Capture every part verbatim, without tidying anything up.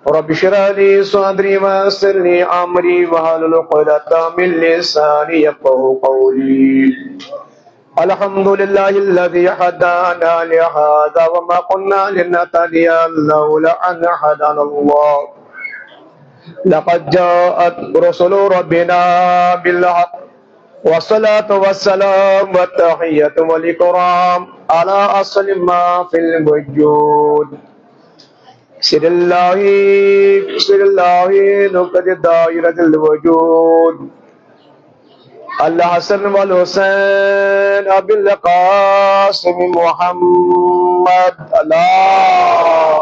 رب اشرح لي صدري ويسر لي أمري واحلل عقدة من لساني يفقهوا قولي. الحمد لله الذي هدانا لهذا وما كنا لنهتدي لولا أن هدانا الله. لقد جاءت رسل ربنا بالحق، والصلاة والسلام والتحية والإكرام على أصل ما في الوجود. سر الله، سر الله، نقطة دائرة الوجود. الحسن والحسين أبي القاسم محمد. الله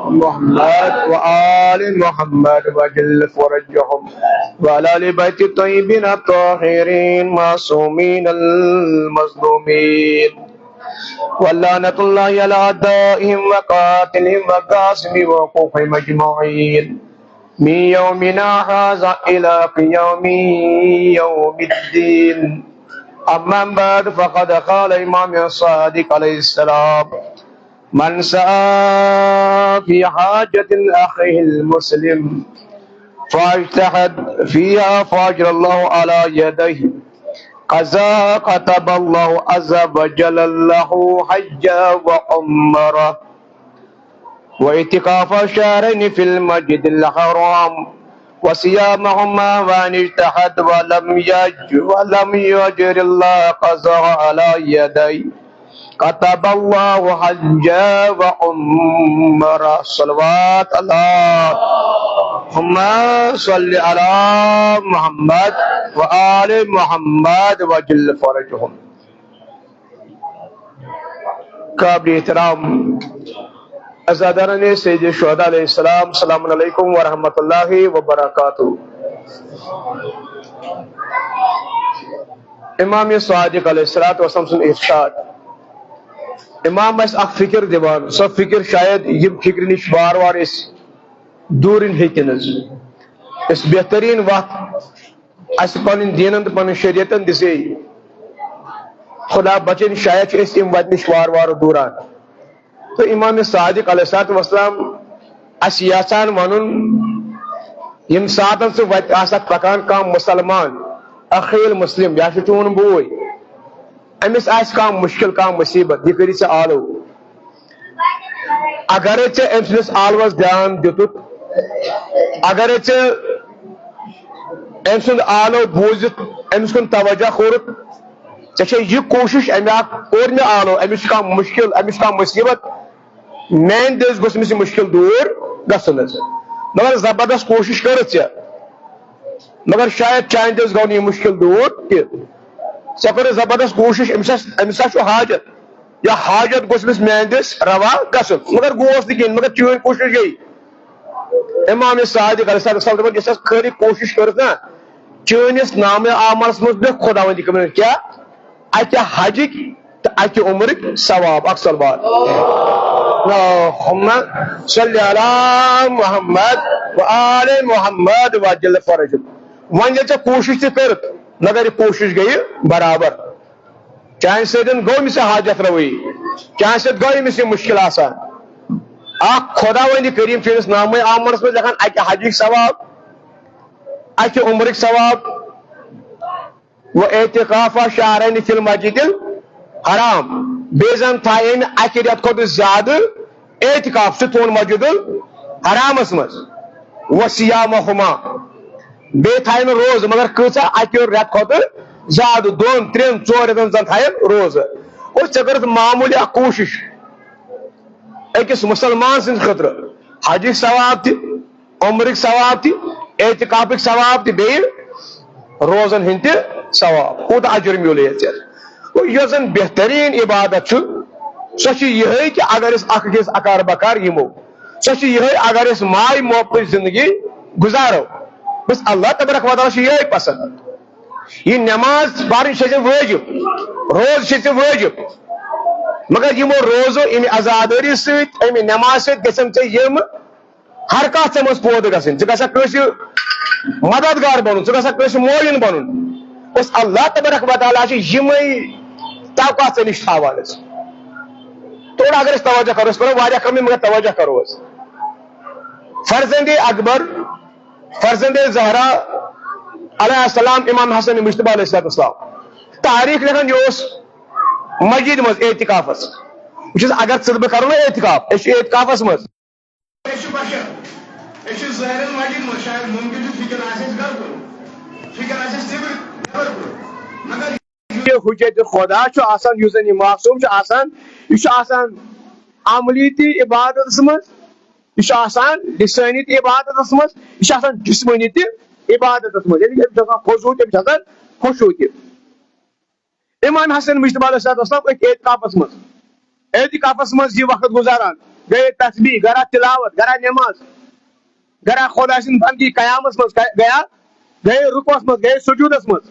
محمد وآل محمد وجل فرجهم وعلى آل بيت الطيبين الطاهرين معصومين المظلومين. ولعنة الله على أعدائهم وقاتلهم وغاصبهم وحقوقهم أجمعين من يومنا هذا إلى قيام يوم الدين. أما بعد، فقد قال الإمام الصادق عليه السلام: من سعى في حاجة أخيه المسلم فاجتهد فيها فأجر الله على يديه، كذا كتب الله عز وجل له حجا وعمرة واعتكاف شهرين في المسجد الحرام وصيامهما ومن اجتهد ولم يج ولم يجر الله قضاء على يديه، كتب الله حجا وعمرة. صلوات الله. اللهم صل على محمد وآل محمد وجل فرجهم. قابل احترام عزاداران سید شہداء علیہ السلام، السلام علیکم ورحمۃ اللہ وبرکاتہ۔ امام صادق علیہ الصلوۃ والسلام سُنٛد ارشاد، امام آسہِ اکھ فکر دِوان، سۄ فکر شاید یِم فکرِ نِش وار وار أسۍ دوٗرِن ہیٚکہِ نہٕ۔ أسۍ بہتریٖن وتھ اَسہِ پنٕنۍ دیٖنن تہٕ پنٕنۍ شریعتن دِژے۔ خدا بچٲیِن، شاید چھِ أسۍ اَمہِ وتہِ نِش وارٕ وارٕ دوٗران۔ تہٕ امام صادق علیہ الصلوۃ والسلام اَسہِ یژھان وَنُن، ییٚمہِ ساتَن ژٕ وَتہِ آسَکھ پَکان، کانٛہہ مُسلمان، اخیل مسلم، یا چھُ چون بوے، أمِس آسہِ کانٛہہ مُشکِل، کانٛہہ مُصیٖبت، یہِ کٔرِتھ ژےٚ آلو۔ اگرے ژےٚ أمۍ سٕنٛدِس آلوَس دیان دیُتُتھ، اگرے ژےٚ أمۍ سُنٛد آلو بوٗزِتھ، أمِس کُن توجہ کوٚرُتھ، ژےٚ چھےٚ یہِ کوٗشِش، أمۍ اکھ کوٚر مےٚ آلو، أمِس چھُ کانٛہہ مُشکِل، أمِس چھُ کانٛہہ مُصیٖبت، میٛانہِ دٔسۍ گوٚژھ أمِس یہِ مُشکِل دوٗر گژھُن حظ۔ مگر زبردست کوٗشِش کٔرٕتھ ژےٚ، مگر شاید چانہِ دٔسۍ گوٚو نہٕ یہِ مُشکِل دوٗر کینٛہہ۔ ژےٚ کٔرٕتھ زبردست کوٗشِش، أمِس آسہِ، أمِس آسہِ چھُ حاجت، یا حاجت گوٚژھ أمِس میٛانہِ دٔسۍ روا گژھُن، مگر گوس نہٕ کِہیٖنۍ، مگر چٲنۍ کوٗشِش گٔے۔ امام صادق علیہ السلام دپان، یۄس اَسہِ خٲلی کوٗشِش کٔرٕتھ نا، چٲنِس نامہِ اعمالس منٛز لیکھ خداوندِ کریم کیٛاہ؟ اَکہِ حجٕکۍ تہٕ اَکہِ عمرٕکۍ ثواب۔ اکھ صلوات۔ اللہم صلی علی محمد و آل محمد وعجل فرجہ۔ وۄنۍ ییٚلہِ ژےٚ کوٗشِش تہِ کٔرٕتھ، مگر یہِ کوٗشِش گٔیہِ برابر۔ چانہِ سۭتۍ گوٚو أمِس یہِ حاجت روٲیی، چانہِ سۭتۍ گوٚو أمِس یہِ مُشکِل آسان۔ اکھ خداوندِ کریم چھُ أمِس نامے اعمالس منٛز لیکھان اَکہِ حجٕکۍ ثواب، اَکہِ عمرٕکۍ ثواب، و اعتکاف شہرین فی المسجد الحرام۔ بیٚیہِ زن تھایہِ أمۍ اَکہِ رٮ۪تہٕ کھۄتہٕ زیادٕ اعتکاف چھُ تھوٚومُت مسجد الحرامس منٛز۔ و صیامہما، بیٚیہِ تھایہِ نہٕ روزٕ، مگر کۭژاہ؟ اَکہِ رٮ۪تہٕ کھۄتہٕ زیادٕ، دۄن، ترٛٮ۪ن، ژورن رٮ۪تن زن تھایَن روزٕ۔ اور ژےٚ کٔرٕتھ معموٗلی اکھ کوٗشِش أکِس مُسلمان سٕنٛدِ خٲطرٕ حجٕکۍ ثواب تہِ، عمرٕکۍ ثواب تہِ، اعتکافٕکۍ ثواب تہِ، بیٚیہِ روزن ہٕنٛدۍ تہِ ثواب۔ کوٗتاہ اجر میوٗلے ژےٚ؟ گوٚو، یۄس زن بہتریٖن عبادت چھُ، سۄ چھِ یِہے کہِ اگر أسۍ اکھ أکِس اکار بکار یِمو، سۄ چھِ یِہے اگر أسۍ ماے محبتٕچ زندگی گُزارو۔ بس اللہ تبارک و تعالیٰ چھُ یِہے پسند۔ یہِ نماز پرٕنۍ چھِ ژےٚ وٲجِب، روزٕ چھِ ژےٚ وٲجِب، مگر یِمو روزو، اَمہِ عزادٲری سۭتۍ، اَمہِ نماز سۭتۍ گژھن ژےٚ یِم ہر کانٛہہ ژےٚ منٛز پٲدٕ گژھٕنۍ۔ ژٕ گژھکھ کٲنٛسہِ مددگار بنُن، ژٕ گژھکھ کٲنٛسہِ معاون بنُن۔ بس اللہ تبارک و تعالیٰ چھِ یِمے توقع ژےٚ نِش تھاوان حظ۔ تھوڑا اگر أسۍ توجہ کرو، أسۍ پرو واریاہ کم، مگر توجہ کرو أسۍ۔ فرزند اکبر، فرزند زہرا علیہ السلام، امام حسن مجتبیٰ علیہ السلام تاریخ لیکھان، یہِ اوس مسجد منٛز اعتکافس۔ وٕچھ حظ، اگر ژٕ تہٕ بہٕ کرو نہ اعتکاف، أسۍ چھِ اعتکافس منٛز۔ أسۍ چھِ بشر، أسۍ چھِ ظٲہرن مسجد منٛز، شاید ممکن چھُ فکر آسہِ اَسہِ گرٕ کُن، فکر آسہِ اَسہِ نیبر، نیبر کُن، مگر یہِ حجت خدا چھُ آسان، یُس زن یہِ معصوم چھُ آسان، یہِ چھُ آسان عملی تہِ عبادتس منٛز، یہِ چھُ آسان لسٲنی تہِ عبادتس منٛز، یہِ چھُ آسان جسمٲنی تہِ عبادتس منٛز، یعنی أمِس چھُ آسان خضوع تہِ، أمِس چھُ آسان خشوع تہِ۔ امام حسن مجتبیٰ علیہ السلام أتھۍ اعتکافس منٛز، اعتکافس منٛز یہِ وقت گُزاران، گٔیے تسبیح، گرا تلاوت، گرا نماز، گرا خدا سٕنٛدِ بندگی قیامس منٛز گٔیا، گٔیے رکوعس منٛز، گٔیے سجودس منٛز۔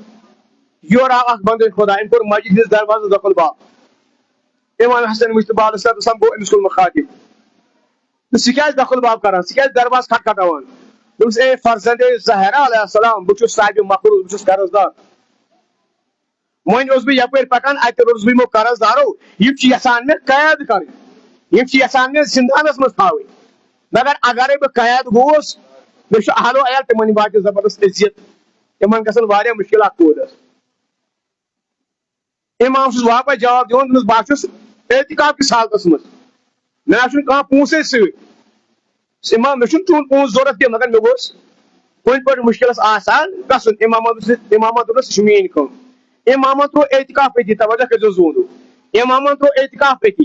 یورٕ آو اکھ بندے خدا، أمۍ کوٚر مسجد ہٕنٛدِس دروازس دخل باب۔ امام حسن مجتبیٰ علیہ السلام گوٚو أمِس کُن مخاطب۔ تہٕ ژٕ کیٛازِ دخل باب کران؟ ژٕ کیٛازِ دروازٕ کھٹکھٹاوان؟ دوٚپُس، اے فرزندِ زہرا علیہ السلام، بہٕ چھُس صاحبِ مقروض، بہٕ چھُس قرض دار۔ وۄنۍ اوسُس بہٕ یپٲرۍ پکان، اتہِ روٚٹُس بہٕ یِمو قرض دارو، یِم چھِ یژھان مےٚ قید کرٕنۍ، یِم چھِ یژھان مےٚ زندانس منٛز تھاوٕنۍ۔ مگر اگرے بہٕ قید گوس، مےٚ چھُ اہل و عیال، تِمن واتہِ زبردست عزت، تِمن گژھن واریاہ مشکلات پٲدٕ۔ امام چھُس واپس جواب دِوان، دوٚپمَس، بہٕ چھُس اعتکاف کِس حالتس منٛز، مےٚ نہ چھُنہٕ کانٛہہ پونٛسے سۭتۍ۔ امام، مےٚ چھُنہٕ چون پونٛسہٕ ضوٚرتھ کینٛہہ، مگر مےٚ گوٚژھ کُنہِ پٲٹھۍ مُشکِلس آسان گژھُن۔ امامن دوٚپُس، امامن دوٚپُس، یہِ چھِ میٛٲنۍ کٲم۔ امامن ترٛوو اعتکاف أتی، توجہ کٔرۍزیو زوٗنہٕ۔ امامن ترٛوو اعتکاف أتی۔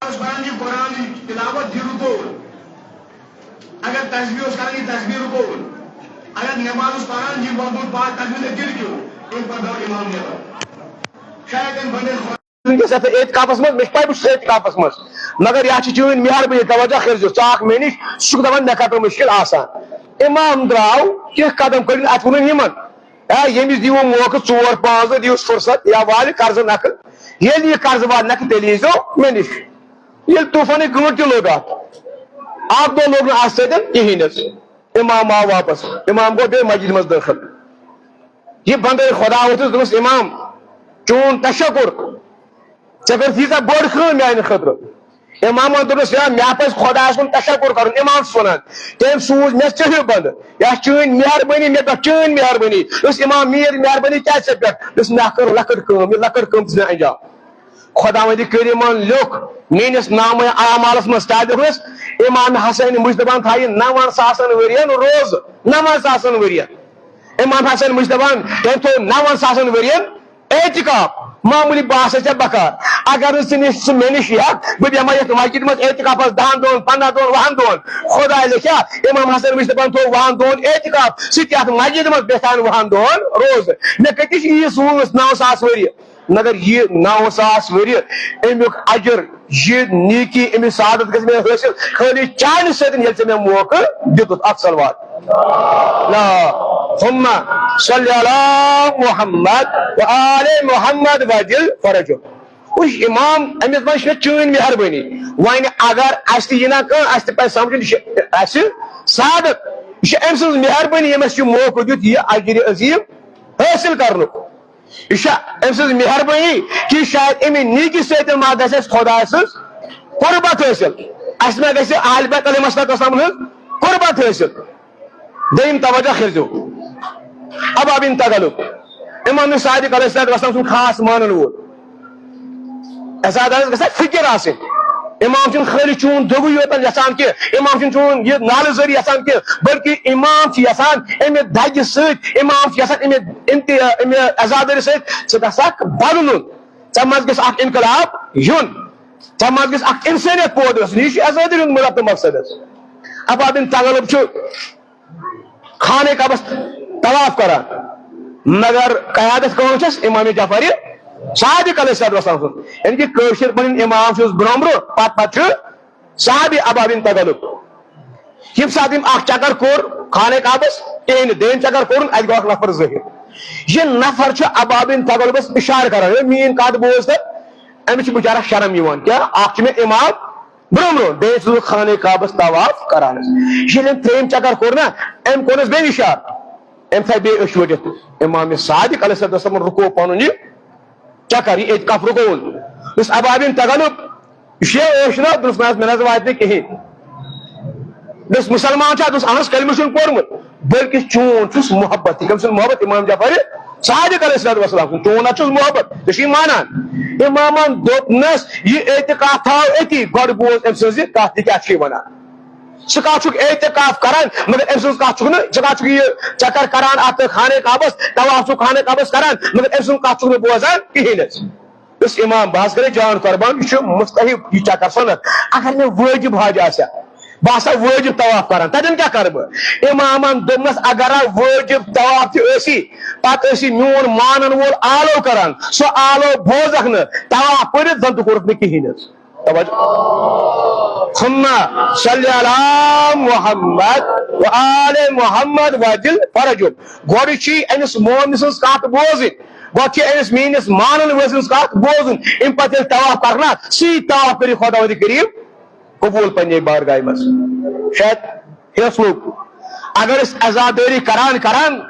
پران یہِ قرآن، یہِ تلاوت، یہِ رکوع۔ اگر تسبیح اوس کران، یہِ تسبیح رکوع۔ اگر نماز اوس پران، یہِ وۄتھمُت پاک تسبیح دِل کیو، تمہِ پتہٕ درٛاو امام نیبر۔ شاید تمہِ بندے وٕنکیٚس یتھ اعتکافس منٛز، مےٚ چھِ پَے بہٕ چھُس اعتکافس منٛز، مگر یتھ چھِ چٲنۍ مہربٲنی، توجہ کٔرۍزیو، ژٕ آکھ مےٚ نِش، ژٕ چھُکھ دپان مےٚ کتھ مُشکل آسان۔ امام درٛاو کینٛہہ قدم کٔڑِن، اتھ ووٚنُن یِمن، ہے، ییٚمِس دِیِو موقعہٕ ژور پانٛژھ دۄہ، دِیِوس فرصت یا والہِ قرضہٕ نکھٕ، ییٚلہِ یہِ قرضہٕ والہِ نکھٕ، تیٚلہِ ییٖزیو مےٚ نِش۔ ییٚلہِ طوفانٕے گٲنٛٹ تہِ لوٚگ اتھ، اکھ دۄہ لوٚگ نہٕ اتھ سۭتۍ کِہیٖنۍ حظ۔ امام آو واپس، امام گوٚو بیٚیہِ مسجد منٛز دٲخل۔ یہِ بندے خدا ووٚتھُس، دوٚپُس، امام، چون تشکر، ژےٚ کٔر تیٖژاہ بٔڑ کٲم میانہِ خٲطرٕ۔ امامن دوٚپُس، یا مےٚ پزِ خۄدایس کُن تشکر کرُن۔ امام چھُس ونان، تٔمۍ سوٗز مےٚ ژےٚ ہیوٗ بندٕ، یا چٲنۍ مہربٲنی مےٚ پٮ۪ٹھ، چٲنۍ مہربٲنی۔ دوٚپُس، امام، میٲنۍ مہربٲنی کیٛازِ ژےٚ پٮ۪ٹھ؟ دوٚپُس، مےٚ کٔر لۄکٕٹ کٲم، یہِ لۄکٕٹ کٲم دِژ مےٚ انجام۔ خۄداوندِ کریٖمن لیوٚکھ میٲنِس نامہ اعمالس منٛز، کیٛاہ لیوٚکھُنس؟ امام حسین مجتبیٰ ہن تھایہِ نون ساسن ؤرین روزٕ، نون ساسن ؤرین۔ امام حسین مجتبیٰ ہن تٔمۍ تھوٚو نون ساسن ؤرین اعتکاف۔ معموٗلی باسے ژےٚ بکار، اگر نہٕ ژٕ نِش، ژٕ مےٚ نِش یِکھ، بہٕ بیٚہمہ یتھ مسجد منٛز اعتکافس دہن دۄہن، پنٛداہ دۄہن، وُہن دۄہن۔ خۄداے لیکھیا، امام حسین مجتبیٰ ہن تھوٚو وُہن دۄہن اعتکاف، سُہ تہِ یتھ مسجد منٛز بیٚہتھ ہن وُہن دۄہن روزٕ۔ مےٚ کتہِ چھِ ییٖژ وٲنٛس نو ساس ؤرۍ؟ مگر یہِ نو ساس ؤرۍ امیُک اجر، یہِ نیکی، امیُک سعادت گژھِ مےٚ حٲصِل خٲلی چانہِ سۭتۍ، ییٚلہِ ژےٚ مےٚ موقعہٕ دِتُتھ۔ اکھ صلوات۔ اللہم صل علی محمد و آل محمد وعجل فرجہ۔ وٕچھ امام، أمِس منٛز چھِ مےٚ چٲنۍ مہربٲنی۔ وۄنۍ اگر اَسہِ تہِ یہِ نہ کانٛہہ، اَسہِ تہِ پَزِ سَمجھُن، یہِ چھِ اَسہِ سعادت، یہِ چھِ أمۍ سٕنٛز مہربٲنی، ییٚمۍ اَسہِ یہِ موقعہٕ دیُت یہِ اجرِ عظیٖم حٲصِل کرنُک۔ یہِ چھا أمۍ سٕنٛز مہربٲنی کہِ شاید اَمہِ نیکی سۭتۍ ما گژھِ اَسہِ خۄداے سٕنٛز قربت حٲصِل، اَسہِ ما گژھِ اہل بیت علیہ الصلوۃ والسلام ہٕنٛز قربت حٲصِل؟ دوٚیِم توجہ کٔرۍزیو، ابا بن تغلب، امام صادق علیہ الصلوۃ والسلام سُنٛد خاص مانن وول۔ عزادارس گژھِ فکر آسٕنۍ۔ امام چھُنہٕ خٲلی چون دۄگُے یوت یژھان کینٛہہ، امام چھُنہٕ چون یہِ نالہٕ زٔری یژھان کینٛہہ، بلکہِ امام چھُ یژھان امہِ دگہِ سۭتۍ، امام چھُ یژھان امہِ امتِ-، امہِ عزادٲری سۭتۍ ژٕ گژھکھ بدلُن، ژےٚ منٛز گژھِ اکھ انقلاب یُن، ژےٚ منٛز گژھِ اکھ انسٲنیت پٲدٕ گژھُن۔ یہِ چھُ عزادٲری ہُنٛد مطلب تہٕ مقصد حظ۔ ابا بن تغلب چھُ خانہ کعبس طواف کران، مگر قیادت کون چھس؟ امام جعفر صادق علیہ الصلوۃ والسلام سُنٛد۔ یعنی کہ کٲشِر پنٕنۍ امام چھُس برونٛہہ برونٛہہ، پتہٕ پتہٕ چھُ صحابی ابا بن تغلب۔ ییٚمہِ ساتہٕ أمۍ اکھ چکر کوٚر خانہ کعبس، کِہیٖنۍ نہٕ، دوٚیِم چکر کوٚرُن، اتہِ گوٚو اکھ نفر ظٲہِر۔ یہِ نفر چھُ ابا بن تغلبس اشارٕ کران، ہے، میٲنۍ کتھ بوز تہٕ أمِس چھُ بِچارس شرم یِوان، کیٛاہ؟ اکھ چھُ مےٚ امام برونٛہہ برونٛہہ، بیٚیہِ چھُس بہٕ خانہ کعبس طواف کران۔ ییٚلہِ أمۍ ترٛیٚیِم چکر کوٚر نا، أمۍ کوٚرنس بیٚیہِ اشارٕ، أمۍ تھایہِ بیٚیہِ أچھ ؤڈِتھ۔ امام صادق علیہ السلام رُکو پنُن یہِ چکر، یہِ اعتکاف رُکووُن۔ یُس ابا بن تغلب یہِ چھُ ٲشنا، دوٚپُس، نہ حظ، مےٚ نہ حظ واتہِ نہٕ کِہیٖنۍ۔ دوٚپُس، مُسلمان چھا؟ دوٚپُس، اہن حظ، کلمہٕ چھُنہٕ پوٚرمُت، بلکہِ چون چھُس محبت۔ یہِ کٔمۍ سُنٛد محبت؟ امام جعفر صادق علیہ الصلوۃ والسلام سُنٛد۔ چون حظ چھُس محبت، ژےٚ چھُے مانان؟ امامن دوٚپنس، یہِ اعتقاد تھاو أتی، گۄڈٕ بوز أمۍ سٕنٛز یہِ کتھ، یہِ کیٛاہ چھُے ونان؟ ژٕ کتھ چھُکھ اعتکاف کران، مگر أمۍ سٕنٛز کتھ چھُکھ نہٕ، ژٕ کتھ چھُکھ یہِ چکر کران اتھ خانہ کعبس، طواف چھُکھ خانہ کعبس کران، مگر أمۍ سٕنٛز کتھ چھُکھ نہٕ بوزان کِہیٖنۍ حظ۔ یُس امام، بہٕ حظ کرے جان قربان، یہِ چھُ مستحب، یہِ چکر سنت۔ اگر مےٚ وٲجب حج آسہِ ہا، بہٕ آسہٕ ہا وٲجب طواف کران، تتٮ۪ن کیٛاہ کرٕ بہٕ؟ امامن دوٚپنس، اگر ہا وٲجب طواف تہِ ٲسی، پتہٕ ٲسی میون مانن وول آلو کران، سُہ آلو بوزکھ نہٕ، طواف پٔرِتھ زن تہِ کوٚرُکھ نہٕ کِہیٖنۍ حظ۔ توجہ۔ ثم صل علی محمد و آل محمد وجل فرجم۔ گۄڈٕ چھِ أمِس مومنہِ سٕنٛز کتھ بوزٕنۍ، گۄڈٕ چھِ أمِس میٲنِس مانن وٲلۍ سٕنٛز کتھ بوزٕنۍ، اَمہِ پتہٕ ییٚلہِ طواف کرنا، سُے طواف کٔرِو خۄداوندِ کریم قبول پننہِ بارگاہہِ منٛز۔ شاید ہیوٚس لوٚگ۔ اگر أسۍ عزادٲری کران کران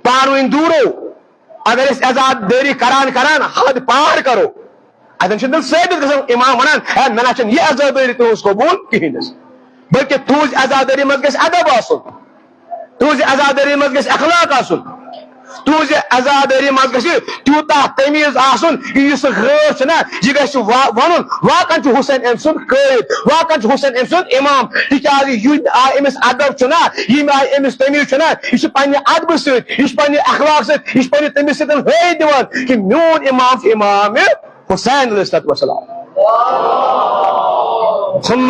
پانہٕ ؤنۍ دوٗرو، اگر أسۍ عزادٲری کران کران حد پار کرو، اتٮ۪ن چھُنہٕ تیٚلہِ ثٲبت گژھان امام ونان، ہے، مےٚ نہ چھَنہٕ یہِ عزادٲری تُہٕنٛز قبول کِہیٖنۍ نہٕ۔ بلکہِ تُہٕنٛزِ عزادٲری منٛز گژھِ ادب آسُن، تُہٕنٛزِ عزادٲری منٛز گژھِ اخلاق آسُن، تُہٕنٛزِ عزادٲری منٛز گژھِ تیوٗتاہ تمیٖز آسُن، یُس سُہ غٲر چھُنہ، یہِ گژھِ وا-، ونُن، واقعن چھُ حسین أمۍ سُنٛد قٲید، واقعن چھُ حسین أمۍ سُنٛد امام، تِکیازِ یہِ آے أمِس ادب چھُنہ، یہِ آے أمِس تمیٖز چھُنہ، یہِ چھُ پننہِ ادبہٕ سۭتۍ، یہِ چھُ پننہِ اخلاق سۭتۍ، یہِ چھُ پننہِ تٔمِس سۭتۍ ہٲوِتھ دِوان کہِ میون امام چھُ امام حسین علیہ الصلوۃ والسلام۔ ثم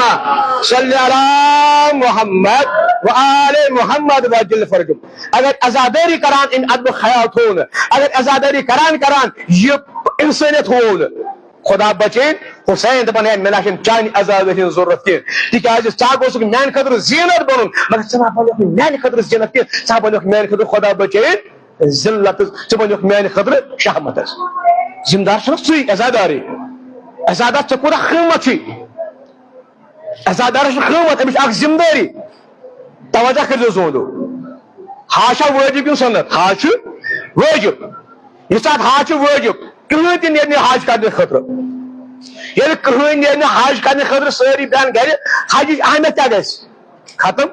صل علی محمد و آل محمد وجل فرجم۔ اگر عزادٲری کران امہِ ادبُک خیال تھوو نہٕ، اگر عزادٲری کران کران یہِ انسٲنیت ہوو نہٕ، خدا بچٲیِن، حسین دپان، ہے، مےٚ نہ چھنہٕ چانہِ عزادٲری ہٕنٛز ضروٗرت کینٛہہ، تِکیازِ ژٕ ہا گوٚژھُکھ میانہِ خٲطرٕ زینت بنُن، مگر ژٕ نہ بنیوکھ نہٕ میانہِ خٲطرٕ زینت کینٛہہ، ژٕ ہا بنیوکھ میانہِ خٲطرٕ، خدا بچٲیِن، ذلت، ژٕ بنیوکھ میانہِ خٲطرٕ شہمت حظ۔ ذمہٕ دار چھُنہ سُے عزادارٕے۔ عزادار ژےٚ کوٗتاہ قۭمتھ چھُے؟ عزادارس چھُ قۭمتھ، أمِس چھِ اکھ ذمہٕ دٲری۔ توجہ کٔرۍزیو زوندو۔ حج چھا وٲجب کِنہٕ سُنت؟ حج چھُ وٲجب۔ یہِ ساتہٕ حج چھُ وٲجب، کٕہٕنۍ تہِ نیرِ نہٕ حج کرنہٕ خٲطرٕ۔ ییٚلہِ کٕہٕنۍ نیرِ نہٕ حج کرنہٕ خٲطرٕ، سٲری بیٚہن گرِ، حجٕچ اہمیت کیٛاہ گژھِ؟ ختم۔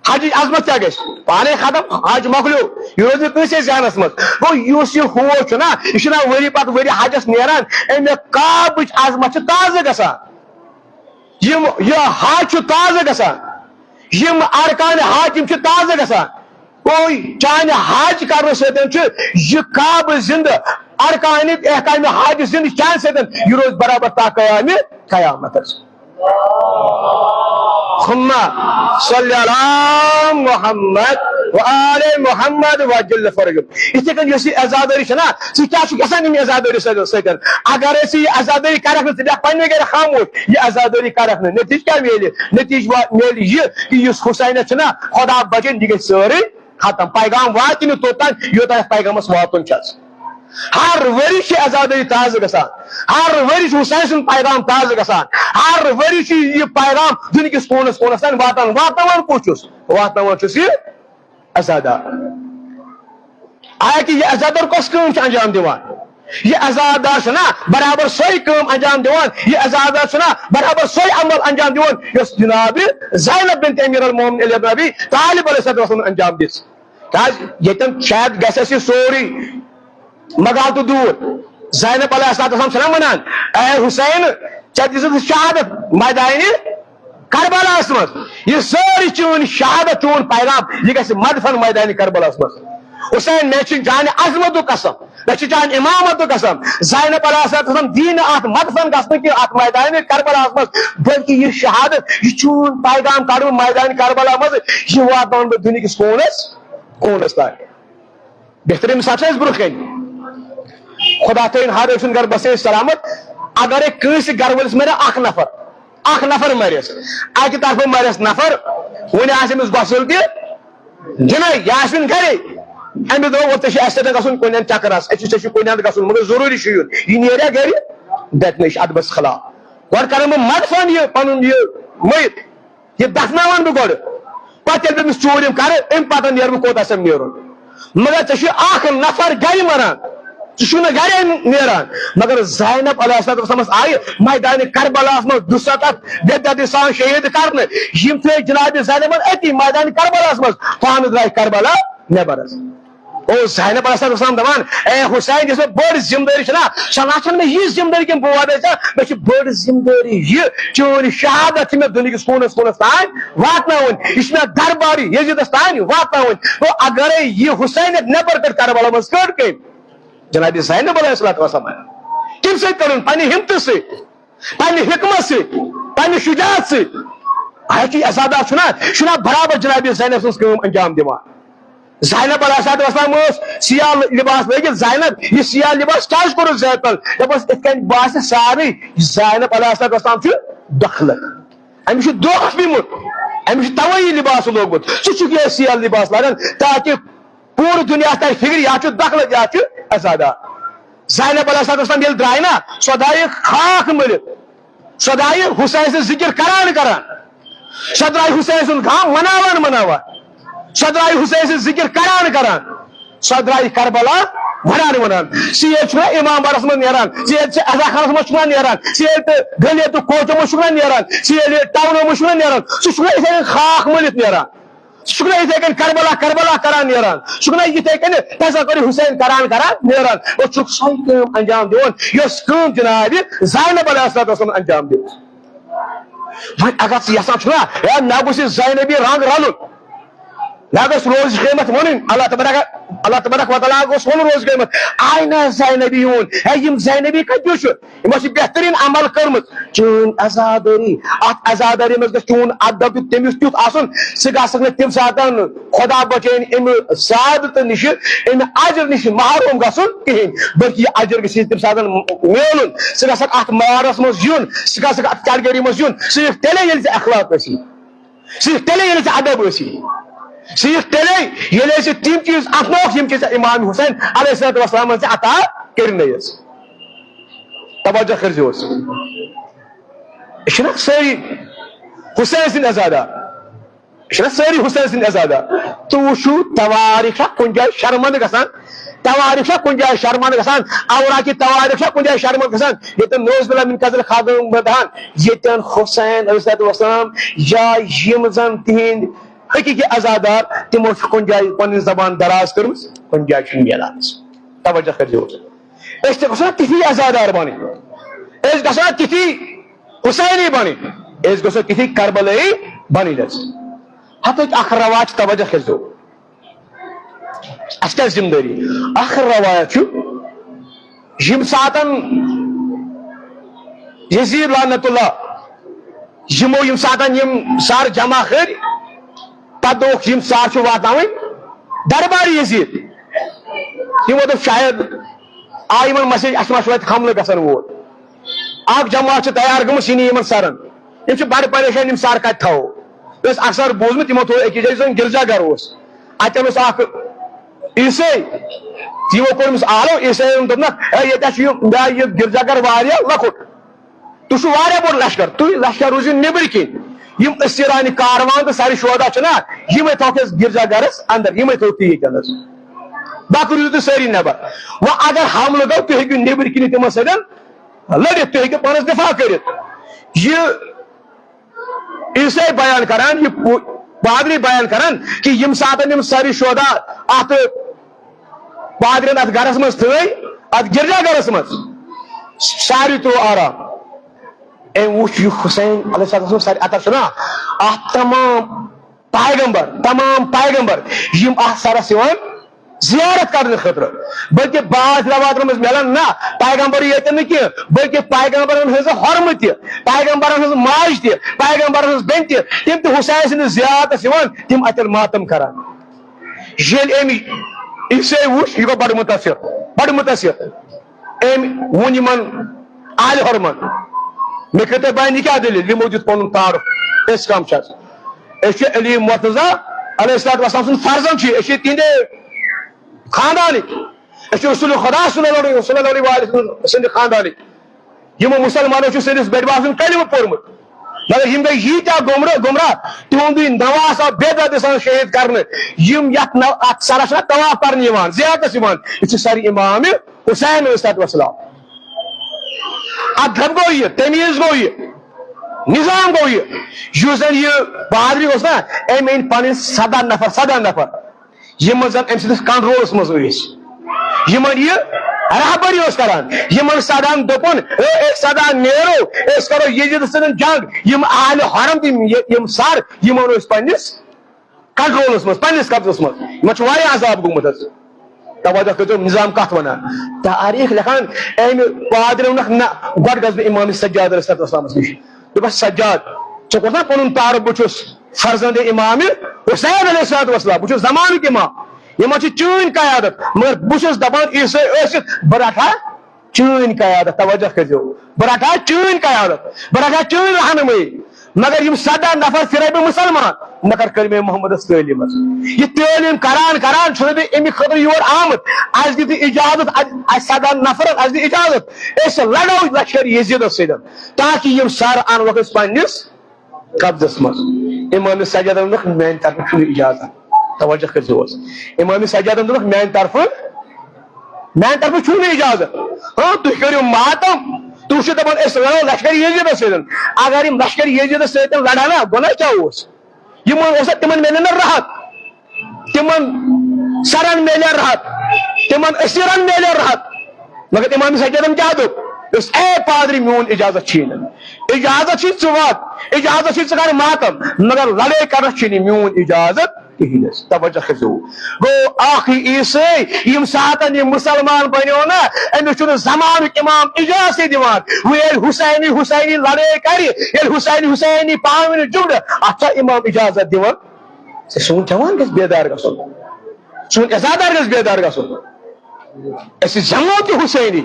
حجٕچ عظمت کیٛاہ گژھِ؟ پانے ختم، حج مۄکلیو، یہِ روزِ نہٕ کٲنٛسے ذہنس منٛز۔ گوٚو، یُس یہِ ہوش چھُنہ، یہِ چھُنہ ؤری پتہٕ ؤری حجس نیران، اَمہِ کعبٕچ عظمت چھِ تازٕ گژھان۔ یِم، یہِ حج چھُ تازٕ گژھان، یِم ارکان حج یِم چھِ تازٕ گژھان۔ گوٚو، چانہِ حج کرنہٕ سۭتۍ چھُ یہِ کعبہٕ زندٕ، ارکان احکام حج زندٕ چانہِ سۭتۍ، یہِ روزِ برابر تا قیامِ قیامتس۔ ثم صل علی محمد و آل محمد وجل فرجک۔ یِتھے کٔنۍ یۄس یہِ عزادٲری چھےٚ نا، ژٕ کیٛاہ چھُکھ یژھان اَمہِ عزادٲری سۭتۍ؟ اگر أسۍ یہِ عزادٲری کرکھ نہٕ، ژٕ بیٚہہ پننہِ گرِ خاموش، یہِ عزادٲری کرکھ نہٕ، نتیجہٕ کیٛاہ میلہِ؟ نتیجہٕ وا-، میلہِ یہِ کہِ یُس حسینس چھُنہ خدا بچٲیِن، یہِ گژھِ سٲرٕے ختم۔ پیغام واتہِ نہٕ توٚتام، یوٚتام یتھ پیغامس واتُن چھُ۔ ہر ؤری چھِ عزادٲری تازٕ گژھان، ہر ؤری چھُ حسین سُنٛد پیغام تازٕ گژھان، ہر ؤری چھُ یہِ پیغام دُنیاہکِس کوٗنس کوٗنس تام واتان۔ واتناوان کُس چھُس؟ واتناوان چھُس یہِ عزادار۔ آیا کہِ یہِ عزادار کۄس کٲم چھِ انجام دِوان؟ یہِ عزادار چھُنہ برابر سۄے کٲم انجام دِوان، یہِ عزادار چھُنہ برابر سۄے عمل انجام دِوان، یۄس جناب زینب بنت امیر المومنین علی ابن ابی طالب علیہ الصلوۃ والسلام انجام دِژ۔ کیازِ ییٚتٮ۪ن شاید گژھِ اَسہِ یہِ سورُے مگال تہٕ دوٗر۔ زینب علیہ الصلوۃ والسلام چھَنہ وَنان، اے حسین، ژےٚ دِژٕتھ شہادت میدانِ کربلاہس منٛز۔ یہِ سٲرٕے چٲنۍ شہادت، چون پیغام، یہِ گژھِ مدفن میدانِ کربلاہس منٛز۔ حسین، مےٚ چھِ جانِ عظمتُک قسم، مےٚ چھِ جانِ امامتُک قسم۔ زینب علیہ الصلوۃ والسلام دی نہٕ اتھ مدفن گژھنہٕ کینٛہہ اتھ میدانِ کربلاہس منٛز، بلکہِ یہِ شہادت، یہِ چون پیغام کڑٕ بہٕ میدانِ کربلا منٛز، یہِ واتناوَن بہٕ دُنیاہکِس کوٗنس، کوٗنس تام۔ بہترین مثال چھِ اَسہِ برونٛہہ کَنہِ۔ خدا تھٲیِن ہر أکۍ سُنٛد گرٕ بسے سلامت۔ اگرے کٲنٛسہِ گرٕ وٲلِس مَرِ اکھ نفر، اکھ نفر مَرٮ۪س، اَکہِ طرفہٕ مَرٮ۪س نفر، وۄنۍ آسہِ أمِس غسل تہِ دِنَے، یہِ آسہِ وۄنۍ گرے۔ أمِس دوٚپ، "وۄنۍ ژےٚ چھُ اَسہِ سۭتۍ گژھُن کُنٮ۪ن چکرس، أسۍ چھِ، ژےٚ چھُ کُنٮ۪ن گژھُن، مگر ضروٗری چھُ یُن۔" یہِ نیریا گرِ؟ دَپہِ نہٕ، یہِ چھُ ادبس خلاف۔ گۄڈٕ کرن بہٕ مدفن یہِ پنُن یہِ مٔیت۔ یہِ دفناوان بہٕ گۄڈٕ۔ پتہٕ ییٚلہِ بہٕ أمِس ژوٗر یِم کرٕ، اَمہِ پتہٕ نیرٕ بہٕ کوٚت آسٮ۪م نیرُن۔ مگر ژےٚ چھُے اکھ نفر گرِ مران، سُہ چھُنہٕ گرے نیران۔ مگر زینب علیہ السلام آیہِ میدانِ کربلاہس منٛز دُسَتتھ بے دردی سان شہید کرنہٕ۔ یِم تھٲے جناب زینبن أتی میدانِ کربلاہس منٛز، پانہٕ درٛاے کربلا نٮ۪بر حظ۔ او زینب علیہ السلام دپان، اے حسین، یۄس مےٚ بٔڑ ذمہٕ دٲری چھےٚ نا، سۄ نہ چھَنہٕ مےٚ یہِ ذمہٕ دٲری کِنہٕ بہٕ واتہٕ ژےٚ، مےٚ چھِ بٔڑ ذمہٕ دٲری یہِ، چٲنۍ شہادت چھِ مےٚ دُنہِکِس کوٗنس کوٗنس تام واتناوٕنۍ، یہِ چھِ مےٚ دربارِ یزیدس تام واتناوٕنۍ۔ گوٚو اگرے یہِ حسین یتھ نٮ۪بر کٔڑ کربلا منٛز، کٔڑ کٔمۍ؟ جناب زینب علیہ الصلوۃ والسلام۔ کمہِ سۭتۍ کٔڑٕن؟ پننہِ ہمتہٕ سۭتۍ، پننہِ حکمت سۭتۍ، پننہِ شجاعت سۭتۍ۔ ہاں، یہِ عزادار چھُنہ، چھُنہ برابر جناب زینب سٕنٛز کٲم انجام دِوان۔ زینب علیہ الصلوۃ والسلام ٲس سیاہ لباس لٲگِتھ۔ زینب، یہِ سیاہ لباس کیازِ کوٚرُتھ زینبن؟ دپس، یِتھ کٔنۍ باسہِ سارے زینب علیہ الصلوۃ والسلام چھُ دۄکھٕ لگان۔ أمِس چھُ دۄکھ پیوٚمُت، أمِس چھُ توے یہِ لباس لوگمُت۔ ژٕ چھُکھ یہِ سیاہ لباس لاگان تاکہِ پوٗرٕ دُنیاہَس تَرِ فِکرِ، یہِ ہا چھُ دۄکھٕ لَگہِ، یہِ ہا چھُ عزادار۔ زینب علیہ السلام ییٚلہِ درٛاے نا، سۄ درٛایہِ خاک مٔلِتھ۔ سۄ درٛایہِ حسین سٕنٛز ذِکِر کران کران۔ سۄ درٛایہِ حسین سُنٛد غم مناوان مناوان۔ سۄ درٛایہِ حسین سٕنٛز ذِکِر کران کران۔ سۄ درٛایہِ کربلا وَنان وَنان۔ سُہ ییٚلہِ چھُنہ امام باڑس منٛز نیران، سُہ ییٚلہِ چھُ عزا خانس منٛز چھُنہ نیران، سُہ ییٚلہِ تہٕ گٔلی تہٕ کوچو منٛز چھُنہ نیران، سُہ ییٚلہِ ٹاونو منٛز چھُنہ نیران، سُہ چھُنہ یِتھَے کٔنۍ خاک مٔلِتھ نیران۔ سُہ چھُکھ نہ یِتھَے کٔنۍ کربلا، کربلا کران نیران۔ سُہ چھُکھ نہ یِتھَے کٔنۍ تذکرِ حسین کران، کران نیران۔ اور چھُکھ سۄے کٲم انجام دِوان، یۄس کٲم جناب زینب علیہ السلام انجام دِژ۔ وۄنۍ اگر ژٕ یژھان چھُکھ نا، ہے، مےٚ گوٚژھ یہِ زینبی رنگ رلُن، مےٚ گوٚژھ روزِ قیامت وَنُن، اللہ تبارک، اللہ تبارک و تعالیٰ گوٚژھ وَنُن روزِ قیامت، آیہِ نا زینبی یون، ہے، یِم زینبی کَتہِ چھُ؟ یِمو چھِ بہتریٖن عمل کٔرمٕژ۔ چٲنۍ عزادٲری، اتھ عزادٲری منٛز گژھِ چون ادب تہِ تٔمِس تیُتھ آسُن، ژٕ گژھکھ نہٕ تمہِ ساتن خۄدا بچٲیِن امہِ سعادتہٕ نِشہِ، امہِ اجر نِشہِ محروم گژھُن کِہینۍ، بلکہِ یہِ اجر گژھِ تمہِ ساتن میلُن۔ ژٕ گژھکھ اتھ معیارس منٛز یُن، ژٕ گژھکھ اتھ category منٛز یُن، صرف تیٚلے ییٚلہِ ژےٚ اخلاق ٲسی۔ صرف تیٚلے ییٚلہِ ژےٚ ادب ٲسی، صرف تیٚلے ییٚلہِ ژےٚ تِم چیٖز اپنووُکھ، یِم چیٖز ژےٚ امام حسین علیہ الصلوۃ والسلامن ژےٚ عطا کٔرۍ نہٕ ٲسۍ۔ توجہ کٔرزیوس۔ أسۍ چھِنہ سٲری حسین سٕنٛدۍ عزادار؟ أسۍ چھِنہ سٲری حسین سٕنٛدۍ عزادار؟ تہٕ وٕچھِو، توارِخ چھا کُنہِ جایہِ شرمندٕ گژھان؟ توارِخ چھا کُنہِ جایہِ شرمندٕ گژھان؟ اوراقِ توارِخ چھا کُنہِ جایہِ شرمندٕ گژھان؟ ییٚتٮ۪ن نعوذ باللہ من قتل خاتون مدہان، ییٚتٮ۪ن حسین علیہ الصلوۃ والسلام یا یِم زن تِہنٛدۍ حقیقی عزادار، تِمو چھِ کُنہِ جایہِ پنٕنۍ زبان دراز کٔرمٕژ، کُنہِ جایہِ چھُنہٕ میلان۔ توجہ کٔرزیو۔ أسۍ تہِ گژھو نا تِتھی عزادار بنٕنۍ، أسۍ گژھو نا تِتھی حسینی بنٕنۍ، أسۍ گژھو تِتھی کربلٲیی بنٕنۍ حظ۔ ہتٕکۍ اکھ رواج، توجہ کٔرزیو۔ اَسہِ کیٛاہ ذمہٕ دٲری؟ اکھ روایت چھُ، ییٚمہِ ساتن یزید لعنت اللہ، یِمو ییٚمہِ ساتن یِم سر جمع کٔرۍ، پتہٕ دوٚپُکھ یِم سر چھِ واتناوٕنۍ دربار یزید۔ یِمو دوٚپ شاید آ یِمن message، اَسہِ ما چھُ وتہِ حملہٕ گژھن وول۔ اکھ جماعت چھِ تیار گٔمٕژ، یہِ نی یِمن سرن۔ یِم چھِ بڑٕ پریشان، یِم سر کتہِ تھاوو؟ مےٚ اوس اکثر بوٗزمُت، یِمو تھوٚو أکِس جایہِ، یُس زن گرجا گر اوس۔ اتٮ۪ن اوس اکھ عیسٲے، یِمو کوٚر أمِس آلو، عیسٲیَن دوٚپنکھ، "ہے، ییٚتہِ چھُ یہِ، مےٚ یہِ گرجا گر واریاہ لۄکُٹ۔ تُہۍ چھِو واریاہ بوٚڑ لشکر، تُہۍ لشکر روٗزِو نیٚبٕرۍ کِنۍ۔ یِم اسیرانِ کاروان تہٕ سر شہدا چھِنا، یِمے تھاوکھ أسۍ گرجا گرس اندر، یِمے تھٲوِو تُہۍ ییٚتٮ۪ن حظ۔ باقٕے روٗزِو تُہۍ سٲری نٮ۪بر۔ وۄنۍ اگر حملہٕ گوٚو، تُہۍ ہیٚکِو نیٚبٕرۍ کِنۍ تِمن سۭتۍ لٔڑِتھ، تُہۍ ہیٚکِو پانس دفاع کٔرِتھ۔" یہِ عیسٲے بیان کران، یہِ پو-، پادری بیان کران کہِ ییٚمہِ ساتن یِم سٲری شہدا اتھ پادرین اتھ گرس منٛز تھٲے، اتھ گرجا گرس منٛز، ساروی ترٛوو آرام۔ أمۍ وُچھ یہِ حسین علیہ السلام سارِ اتر چھُنہ، اتھ تمام پیغمبر، تمام پیغمبر یِم اتھ سرس یِوان زیارت کرنہٕ خٲطرٕ، بلکہِ بعض روایتن منٛز میلان نہ پیغمبر ییتٮ۪ن نہٕ کینٛہہ، بلکہِ پیغمبرن ہٕنٛز حرمہٕ تہِ، پیغمبرن ہٕنٛز ماجہِ تہِ، پیغمبرن ہٕنٛز بیٚنہِ تہِ، تِم تہِ حسین سٕنٛدِس زیارتس یِوان، تِم اتٮ۪ن ماتم کران۔ ییٚلہِ أمۍ عیسٲے وُچھ، یہِ گوٚو بڑٕ مُتٲثر، بڑٕ مُتٲثر۔ أمۍ ووٚن یِمن آلہِ حرمن، مےٚ کٔرۍ تو بیان، یہِ کیٛاہ دٔلیٖل؟ یِمو دیُت پنُن تعارُف، أسۍ کم چھِ؟ أسۍ چھِ علی مرتضی علیہ الصلوۃ والسلام سُنٛد فرزند چھِ، أسۍ چھِ تِہنٛدے خاندانٕکۍ، أسۍ چھِ رسول خدا صلی اللہ علیہ، صلی اللہ علیہ وآلہ وسلم سٕنٛدِ خاندانٕکۍ۔ یِمو مُسلمانو چھُ سٲنِس بٔڈۍ بب سُنٛد کلمہٕ پوٚرمُت۔ مگر یِم گٔے ییٖتیٛاہ گمرہ، گمراہ، تِہُنٛدُے نواز آو بے دردی سان شہید کرنہٕ۔ یِم یتھ نو-، اتھ سرس چھِنہ طواف کرنہٕ یِوان، زیارتس یِوان، یہِ چھِ سر امام حسین علیہ الصلوۃ والسلام۔ ادب گوٚو یہِ، تمیٖز گوٚو یہِ، نظام گوٚو یہِ۔ یُس زن یہِ پادری اوس نا، أمۍ أنۍ پنٕنۍ سداہ نفر، سداہ نفر، یِم زن أمۍ سٕنٛدِس کنٹرولس منٛز ٲسۍ، یِمن یہِ رہبری اوس کران، یِمن سداہن دوٚپُن، "ہے، أسۍ سداہ نیرو، أسۍ کرو یزیدس سۭتۍ جنگ۔" یِم اہل حرم تہِ، یہِ-، یِم سر، یِمن اوس پننِس کنٹرولس منٛز، پننِس قبضس منٛز۔ یِمن چھُ واریاہ عذاب گوٚمُت حظ۔ توجہ کٔرۍزیو، نظام کتھ ونان؟ تاریخ لیکھان، أمۍ پادرۍ ووٚنُکھ، "نہ، گۄڈٕ گژھٕ بہٕ امام سجاد علیہ الصلوۃ والسلامس نِش۔" دوٚپس، "سجاد، ژےٚ کوٚر نا پنُن تعارُف، بہٕ چھُس فرزند امام حسین علیہ الصلوۃ والسلام، بہٕ چھُس زمانُک امام، یِمن چھِ چٲنۍ قیادت، مگر بہٕ چھُس دپان عیسٲے ٲسِتھ بہٕ رٹہٕ ہا چٲنۍ قیادت۔" توجہ کٔرۍزیو، بہٕ رٹہٕ ہا چٲنۍ قیادت، بہٕ رٹہٕ ہا چٲنۍ رہنمٲیی۔ مگر یِم سداہ نفر پھرے بہٕ مُسلمان، مگر کٔر مےٚ محمدس تعلیٖم حظ۔ یہِ تعلیٖم کران کران چھُس بہٕ اَمہِ خٲطرٕ یور آمُت۔ اَسہِ دِتہٕ اجازت، اَسہِ، اَسہِ سداہ نفرن اَسہِ دِتہٕ اجازت، أسۍ لڑو لشکر یزیدس سۭتۍ، تاکہِ یِم سر انوکھ أسۍ پننِس قبضس منٛز۔ امام سجادن ووٚنُکھ، "میانہِ طرفہٕ چھُنہٕ اجازت۔" توجہ کٔرۍزیو حظ۔ امام سجادن دوٚپُکھ، "میانہِ طرفہٕ، میانہِ طرفہٕ چھُنہٕ اجازت۔ ہاں، تُہۍ کٔرِو ماتم، تُہۍ چھِو دپان أسۍ لڑو لشکر یزیدس سۭتۍ۔ اگر یِم لشکر یزیدس سۭتۍ لڑن نا، گۄناہ کیٛاہ اوس؟ یِمن اوس نا، تِمن میلہِ نا راحت، تِمن سرن میلہِ راحت، تِمن اسیرن میلہِ راحت۔" مگر امام سجادن کیٛاہ دوٚپ؟ دوٚپُس، "اے پادری، میون اجازت چھُے نہٕ۔ اجازت چھُے ژٕ وات، اجازت چھُے ژٕ کر ماتم، مگر لڑٲے کرنس چھُے نہٕ میون اجازت کِہیٖنۍ حظ۔" توجہ کٔرۍزیو۔ گوٚو اکھ عیسٲے، ییٚمہِ ساتن یہِ مُسلمان بنیو نا، أمِس چھُنہٕ زمانُک امام اجازتٕے دِوان۔ وۄنۍ ییٚلہِ حسینی، حسینی لڑٲے کرِ، ییٚلہِ حسینی، حسینی پانہٕ ؤنۍ جُملہٕ، اتھ چھا امام اجازت دِوان؟ سون جوان گژھِ بیدار گژھُن، سون عزادار گژھِ بیدار گژھُن۔ أسۍ زٮ۪مو تہِ حسینی،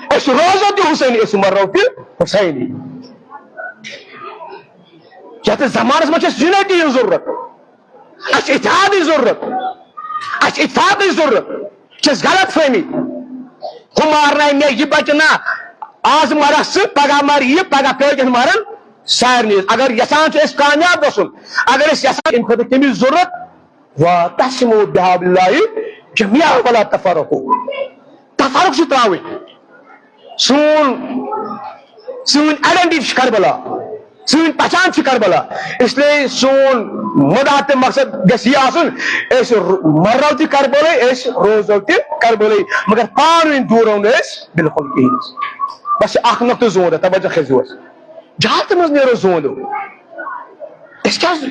أسۍ روزو تہِ حسینی، أسۍ مرو تہِ حسینی۔ یتھ زمانس منٛز چھِ اَسہِ یونٹی ہٕنٛز ضروٗرت، اَسہِ چھِ اتحادٕچ ضروٗرت، اَسہِ چھِ اتفاقٕچ ضروٗرت۔ چھِ اَسہِ غلط فہمی، ہُہ مارنایہِ مےٚ، یہِ بچہِ نا، آز مرس ژٕ، پگاہ مر یہِ، پگاہ کٲلۍ کٮ۪تھ مرن سارنٕے۔ اگر یژھان چھِ أسۍ کامیاب گژھُن، اگر أسۍ یژھان، اَمہِ خٲطرٕ کٔمِچ ضروٗرت؟ "واعتصموا بحبل اللہ جميعا ولا تفرقوا۔" تفرق چھِ ترٛاوٕنۍ۔ سون، سٲنۍ آئیڈینٹی چھِ کربلا، سٲنۍ پہچان چھِ کربلا۔ اس لیے سون مدعا تہٕ مقصد گژھِ یہِ آسُن، أسۍ رو-، مرو تہِ کربلے، أسۍ روزو تہِ کربلے، مگر پانہٕ ؤنۍ دوٗرو نہٕ أسۍ بالکل کِہیٖنۍ۔ بس چھِ اکھ نقطہٕ زون، توجہ کٔرۍزیو حظ۔ جہالتہٕ منٛز نیرو زوندو۔ أسۍ کیٛازِ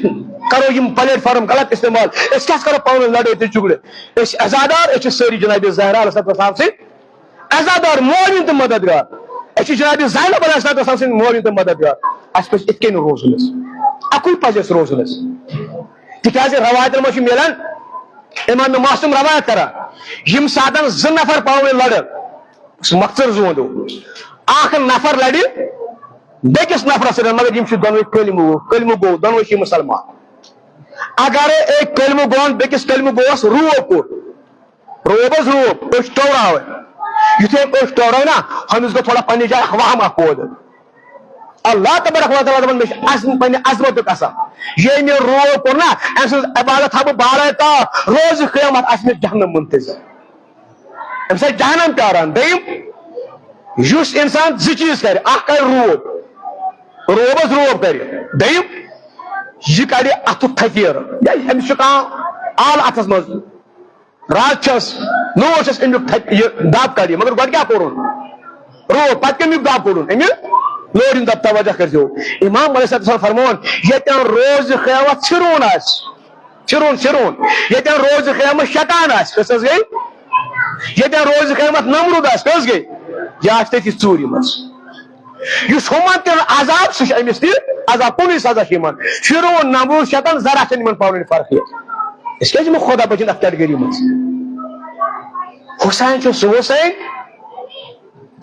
کرو یِم پلیٹ فارم غلط استعمال؟ أسۍ کیٛازِ کرو پانہٕ ؤنۍ لڑٲے تہٕ جھگڑٕ؟ أسۍ چھِ عزادار، أسۍ چھِ سٲری جناب زہرا علیہ الصلوۃ والسلام سٕنٛدۍ عزادار، معاون تہٕ مددگار۔ أسۍ چھِ جناب زینب علیہ الصلوۃ والسلام سٕنٛدۍ معاون تہٕ مددگار۔ اَسہِ پَزِ یِتھ کٔنۍ روزُن حظ۔ اَکُے پَزِ اَسہِ روزُن حظ۔ تِکیٛازِ رٮ۪وایتَن منٛز چھُ مِلان، امام معصوم رٮ۪وایت کران، یِم ساتَن زٕ نفر پانہٕ ؤنۍ لڑن، سُہ مۄختصر زوندو۔ اکھ نفر لڑِ بیٚکِس نفرس سۭتۍ، مگر یِم چھِ دۄنوَے کلمہٕ، کلمہٕ گوٚو، دۄنوَے چھِ مُسلمان۔ اگرے أکۍ کلمہٕ گوٚوَن بیٚکِس کلمہٕ گوٚوَس روب کوٚر، روب حظ روب، أچھ ٹوراوٕنۍ۔ یُتھُے أمۍ أچھ ٹورٲو نا، ہُمِس گوٚو تھوڑا پننہِ جایہِ اکھ وہم اکھ پٲدٕ۔ اللہ تبارک و تعالیٰ دپان، مےٚ چھِ عزم، پننہِ عظمتُک قسم، ییٚمۍ یہِ روب کوٚر نا، أمۍ سٕنٛز عبادت تھاوٕ بہٕ بالے طاق، روزِ قیامت آسہِ مےٚ جہنم منتظر۔ أمِس آسہِ جہنم پیاران۔ دوٚیِم، یُس انسان زٕ چیٖز کرِ، اکھ کرِ روب، روب حظ روب کرِ، دوٚیِم، یہِ کرِ اتھُک تھپیٖر، یا أمِس چھُ کانٛہہ آلہٕ اتھس منٛز، رز چھس، نوٗر چھس، امیُک تھپہِ، یہِ دب کڑِ۔ مگر گۄڈٕ کیٛاہ کوٚرُن؟ روب، پتہٕ کمیُک دب کوٚڑُن؟ امیُک لورِ ہُنٛد دب۔ توجہ کٔرۍزیو، امام علیہ الصلوۃ والسلام فرمووُن، ییٚتٮ۪ن روزِ قیامت پھرون آسہِ، پھرون، پھرون، ییٚتٮ۪ن روزِ قیامت شیطان آسہِ، کٔژ حظ گٔے؟ ییٚتٮ۪ن روزِ قیامت نمرود آسہِ، کٔژ گٔے؟ یہِ آسہِ تٔتی ژوٗرِ منٛز۔ یُس ہُمن تہِ عذاب، سُہ چھُ أمِس تہِ عذاب، کُنُے سزا چھُ یِمن۔ فرعون، نمرود، شیطان، ذرا چھَنہٕ یِمن پانہٕ ؤنۍ فرقٕے۔ أسۍ کیٛازِ یِمو خۄدا بچن اَتھ category منٛز؟ حسین چھُ سُہ حسین،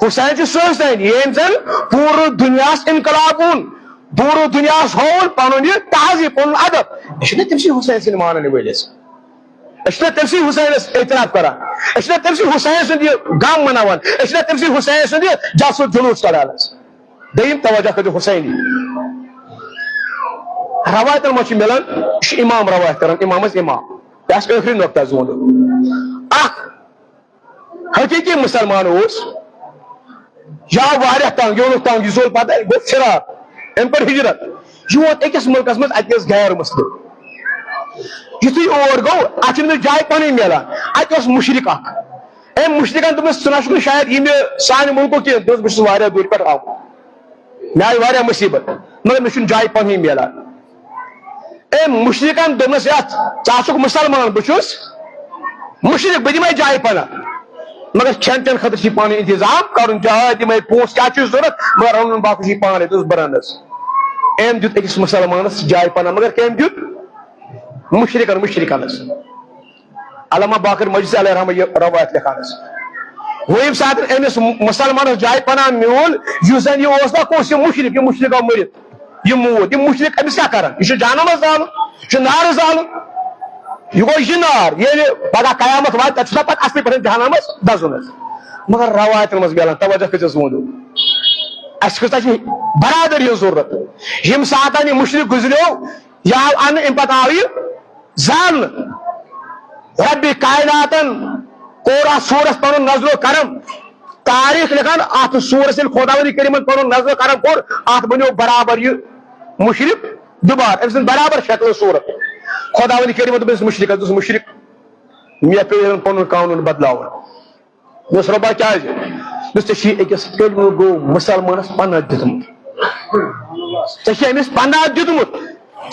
حسین چھُ سُہ حسین، ییٚمۍ زن پوٗرٕ دُنیاہس انقلاب اوٚن، پوٗرٕ دُنیاہس ہووُن پنُن یہِ تہذیٖب، پنُن ادب۔ أسۍ چھِنہ تٔمۍ سٕے حسین سٕنٛدۍ مانن وٲلۍ أسۍ۔ أسۍ چھِنہ تٔمۍ سٕے حسینس اعتراف کران؟ أسۍ چھِنہ تٔمۍ سٕے حسین سُنٛد یہِ غم مناوان؟ أسۍ چھِنہ تٔمۍ سٕے حسین سُنٛد یہِ جلسہٕ جلوس کڑان حظ؟ دوٚیِم، توجہ کٔرِو حسینی۔ روایتن منٛز چھُ مِلان، یہِ چھُ امام روایت کران، امام حظ امام۔ یہِ آسہِ ٲخری نۄقطہ زوٗنہٕ۔ اکھ، یہِ کہِ مسلمان اوس، یا واریاہ تنگ، یہِ اوٚنُکھ تنگ، یہِ زول پتہٕ، گوٚو فرار، أمۍ کٔر ہجرت، یہِ ووت أکِس مُلکس منٛز، اَتہِ ٲس غیر مسلم۔ یُتھُے اور گوٚو، اَتہِ چھُنہٕ أمِس جاے پنٕنۍ میلان، اَتہِ اوس مُشرِک اکھ۔ أمۍ مُشرِکن دوٚپمَس، "ژٕ نہ چھُکھ نہٕ شاید ییٚمہِ سانہِ مُلکُک کینٛہہ"، دوٚپُس، "بہٕ چھُس واریاہ دوٗرِ پٮ۪ٹھ آمُت، مےٚ آیہِ واریاہ مُصیٖبت، مگر مےٚ چھُنہٕ جاے پنٕنۍ میلان۔" أمۍ مُشرِکن دوٚپنَس، "یَتھ، ژٕ ہا چھُکھ مُسلمان، بہٕ چھُس مُشرِک، بہٕ دِمَے جاے پناہ، مگر کھٮ۪ن چٮ۪ن خٲطرٕ چھُے پانَے اِنتظام کَرُن، جاے دِمَے، پونٛسہٕ کیٛاہ چھُے ضوٚرَتھ، مگر رَنُن باقٕے چھُے پانَے۔" دوٚپُس، "بہٕ رَنَس۔" أمۍ دیُت أکِس مُسلمانَس جاے پناہ، مگر کٔمۍ دیُت؟ مُشرِکن، مُشرِکنَس۔ علامہ باقر مجلسی علیہ رحمہ یہِ روایت لیکھان حظ۔ وۄنۍ ییٚمہِ ساتہٕ أمِس مُسلمانَس جاے پناہ میوٗل، یُس زَن یہِ اوس نا، کُس یہِ مُشرِک، یہِ مُشرِک آو مٔرِتھ، یہِ موٗد، یہِ مُشرِک، أمِس کیٛاہ کران؟ یہِ چھُ جہنمس زالُن، یہِ چھُ نارٕ زالُن۔ یہِ گوٚو یہِ نار، ییٚلہِ پگاہ قیامت واتہِ، تَتہِ چھُ نا پتہٕ اَصلی پٲٹھۍ جہنمس دَزُن حظ۔ مگر روایتن منٛز میلان، توجہ کٔرۍزیو سون دیُن۔ اَسہِ کۭژاہ چھِ برادری ہٕنٛز ضروٗرت۔ ییٚمہِ ساتہٕ یہِ مُشرِک گُزریو، یہِ آو اَنہٕ، اَمہِ پتہٕ آو یہِ زالنہٕ۔ ربِ کائناتن کوٚر اتھ سورس پنُن نظر و کرم۔ تاریخ لیکھان، اتھ سورس ییٚلہِ خداوندِ کریمن پنُن نظر و کرم کوٚر، اتھ بنیو برابر یہِ مُشرِک دُبارٕ۔ أمۍ سٕنٛز برابر شکل و صورت۔ خداوندِ کریمن دوٚپ أمِس مُشرِکس، دوٚپُس، "مُشرِک، مےٚ پیٚو یِمن پنُن قانوٗن بدلاوُن۔" مےٚ اوس رۄبا کیٛازِ؟ دوٚپُس، "ژےٚ چھُے أکِس کٔلمہٕ گوٚو مُسلمانَس پناہ دیُتمُت۔ ژےٚ چھُے أمِس پناہ دیُتمُت۔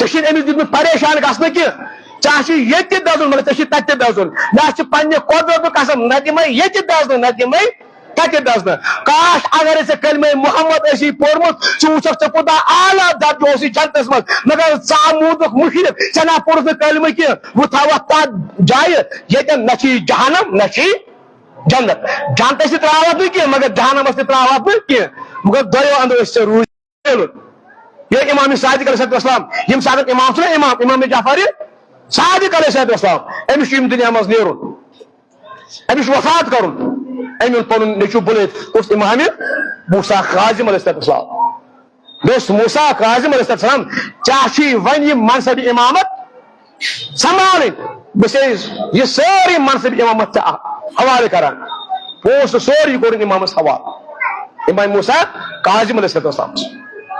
ژےٚ چھُے أمِس دیُتمُت پریشان گژھنہٕ کینٛہہ۔ ژےٚ چھُے ییٚتہِ تہِ دَزُن، مگر ژےٚ چھُے تَتہِ تہِ دَزُن۔ مےٚ چھُ پنٛنہِ قۄدرتُک قسم، نہ دِمَے ییٚتہِ دَزنہٕ، نہ دِمَے تَتہِ دَزنہٕ۔ کاش اگر ژےٚ کلمہ محمد ٲسی پوٚرمُت، ژٕ وٕچھکھ ژےٚ کوٗتاہ اعلیٰ درجہٕ اوسُے جنتَس منٛز۔ مگر ژٕ آمُت مُشرِک، ژےٚ نہ پوٚرُتھ نہٕ کلمہٕ کینٛہہ۔ وۄنۍ تھاوَتھ تَتھ جایہِ، ییٚتٮ۪ن نہ چھُے جہنم، نہ چھُے جنت۔ جنتس تہِ تراوتھ نہٕ کینٛہہ، مگر جہنمس تہِ تراوتھ نہٕ کینٛہہ۔ مگر دۄیو اندو ٲسۍ ژےٚ روٗزۍ میلُن۔ یہِ امام صادق علیہ السلام، ییٚمہِ ساتہٕ امام چھُنہ امام، امام جعفر صادق علیہ السلام، أمِس چھُ ییٚمہِ دُنیا منٛز نیرُن، أمِس چھُ وفات کرُن۔ أمۍ اوٚن پنُن نیٚچوٗ بُلٲوِتھ، کُس؟ امام موسیٰ کاظم علیہ السلام۔ دوٚپُس، "موسیٰ کاظم علیہ السلام، ژےٚ چھُے وۄنۍ یہِ منصب امامت سنبھالٕنۍ، بہٕ چھُسے یہِ سٲرٕے منصب امامت ژےٚ حوالہٕ کران۔" پونٛسہٕ سورُے کوٚرُن امامس حوالہٕ، امام موسیٰ کاظم علیہ السلام۔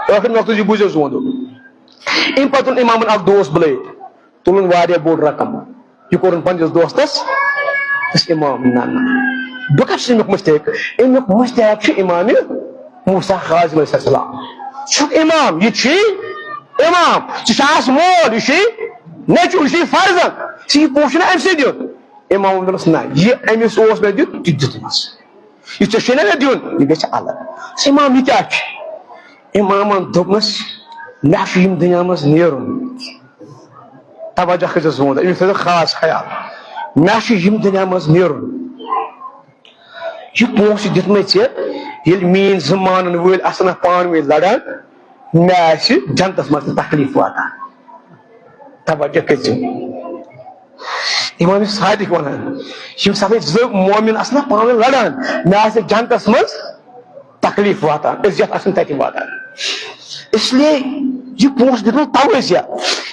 ٲخر نۄقطہٕ یہِ بوٗزِو زوندُک۔ امہِ پتہٕ اوٚن امامن اکھ دوس بُلٲوِتھ، تُلُن واریاہ بوٚڑ رقم۔ یہِ کوٚرُن پننِس دوستس، یُس امام، نہ، نہ۔ بہٕ کتھ چھُس امیُک مستحق؟ امیُک مستحق چھُ امام موسیٰ کاظم علیہ السلام۔ چھُکھ امام، یہِ چھُے امام، ژٕ چھَس مول، یہِ چھُے نیٚچوٗ، یہِ چھُے فرزند، ژےٚ یہِ پونٛسہٕ چھُنہ أمۍ سٕے دیُن۔ امام دوٚپنَس، "نہ، یہِ أمِس اوس مےٚ دیُن، تہِ دیُتمَس۔ یہِ ژےٚ چھُے نہ مےٚ دیُن، یہِ گژھِ الگ۔" امام، یہِ کیٛاہ چھُ؟ امامن دوٚپنَس، "مےٚ چھُ ییٚمہِ دُنیا منٛز نیرُن۔" توجہ کٔرزیو سون، أمِس تھٲیزیو خاص خیال۔ مےٚ چھُ ییٚمہِ دُنیا منٛز نیرُن۔ یہِ پونٛسہٕ دیُتمَے ژےٚ، ییٚلہِ میٛٲنۍ زٕ مانَن وٲلۍ آسَن نہ پانہٕ ؤنۍ لڑان، مےٚ آسہِ جنتَس منٛز تہِ تکلیٖف واتان۔ توجہ کٔرزیو۔ امام صادق وَنان، ییٚمہِ ساتہٕ أسۍ زٕ مومِن آسَن نہ پانہٕ ؤنۍ لڑان، مےٚ آسہِ جنتَس منٛز تکلیٖف واتان، اذیت آسن تتہِ واتان۔ اس لیے یہِ پونٛسہٕ دیُت مےٚ توے ژےٚ،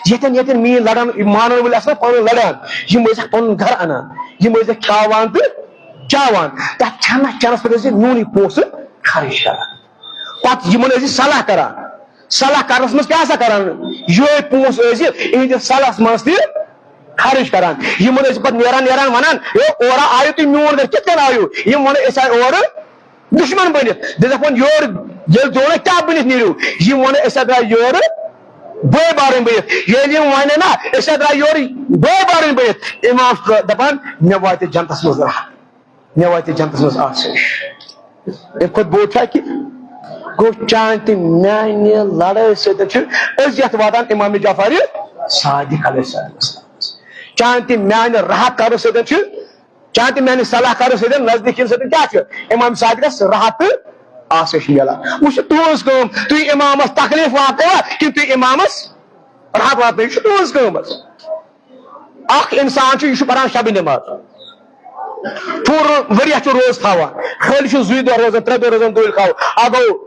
ییٚتٮ۪ن ییٚتٮ۪ن میٛٲنۍ لڑان، مانن وٲلۍ آسن پانہٕ ؤنۍ لڑان، یِم ٲسۍ اَتھ پنُن گرٕ انان، یِم ٲسۍ اَتھ کھیاوان تہٕ چاوان، تتھ کھٮ۪نس چٮ۪نس پٮ۪ٹھ ٲسۍ یہِ میونٕے پونٛسہٕ خرٕچ کران۔ پتہٕ یِمن ٲسۍ یہِ صلاح کران، صلاح کرنس منٛز کیٛاہ سا کران، یِہوٚے پونٛسہٕ ٲسۍ یہِ یِہنٛدِس صلاحس منٛز تہِ خرٕچ کران۔ یِمن ٲسۍ پتہٕ نیران نیران ونان، "ہے، اورٕ آیِو تُہۍ، میون گرٕ کِتھ کٔنۍ آیِو؟" یِم ونان، "أسۍ آے اورٕ دُشمن بٔنِتھ۔" دِژکھ وۄنۍ یورٕ، ییٚلہِ دونو کیٛاہ بٔنِتھ نیٖرِو؟ یِم وَنان، "أسۍ ہا درٛاے یورٕ بٲے بارٕنۍ بٔنِتھ۔" ییٚلہِ یِم وَنن نا، "أسۍ ہا درٛاے یورٕ بٲے بارٕنۍ بٔنِتھ"، اِمام چھُ دَپان، "مےٚ واتہِ جنتَس منٛز راحت، مےٚ واتہِ جنتَس منٛز آسٲیِش۔" اَمہِ کھۄتہٕ بوٚڑ چھا کینٛہہ؟ گوٚو، چانہِ تہٕ میانہِ لڑٲے سۭتۍ چھُ اذیت واتان امام جعفر صادق علیہ السلام۔ چانہِ تہٕ میانہِ راحت کرنہٕ سۭتۍ چھُ چانہِ تہٕ میانہِ صلاح کرنہٕ سۭتۍ، نزدیٖکی سۭتۍ کیٛاہ چھُ؟ امام صادقس راحت تہٕ آسٲیِش میلان۔ وۄنۍ چھِ تُہنٛز کٲم، تُہۍ امامس تکلیف واتنٲوا کِنہٕ تُہۍ امامس راحت واتنٲیِو، یہِ چھِ تُہنٛز کٲم حظ۔ اکھ انسان چھُ، یہِ چھُ پران شبِ نماز، پوٗرٕ ؤریَس چھُ روزٕ تھاوان، خٲلی چھُ زٕے دۄہ روزان، ترٛےٚ دۄہ روزان، دۄہلہِ کھاو، اَکھ گوٚو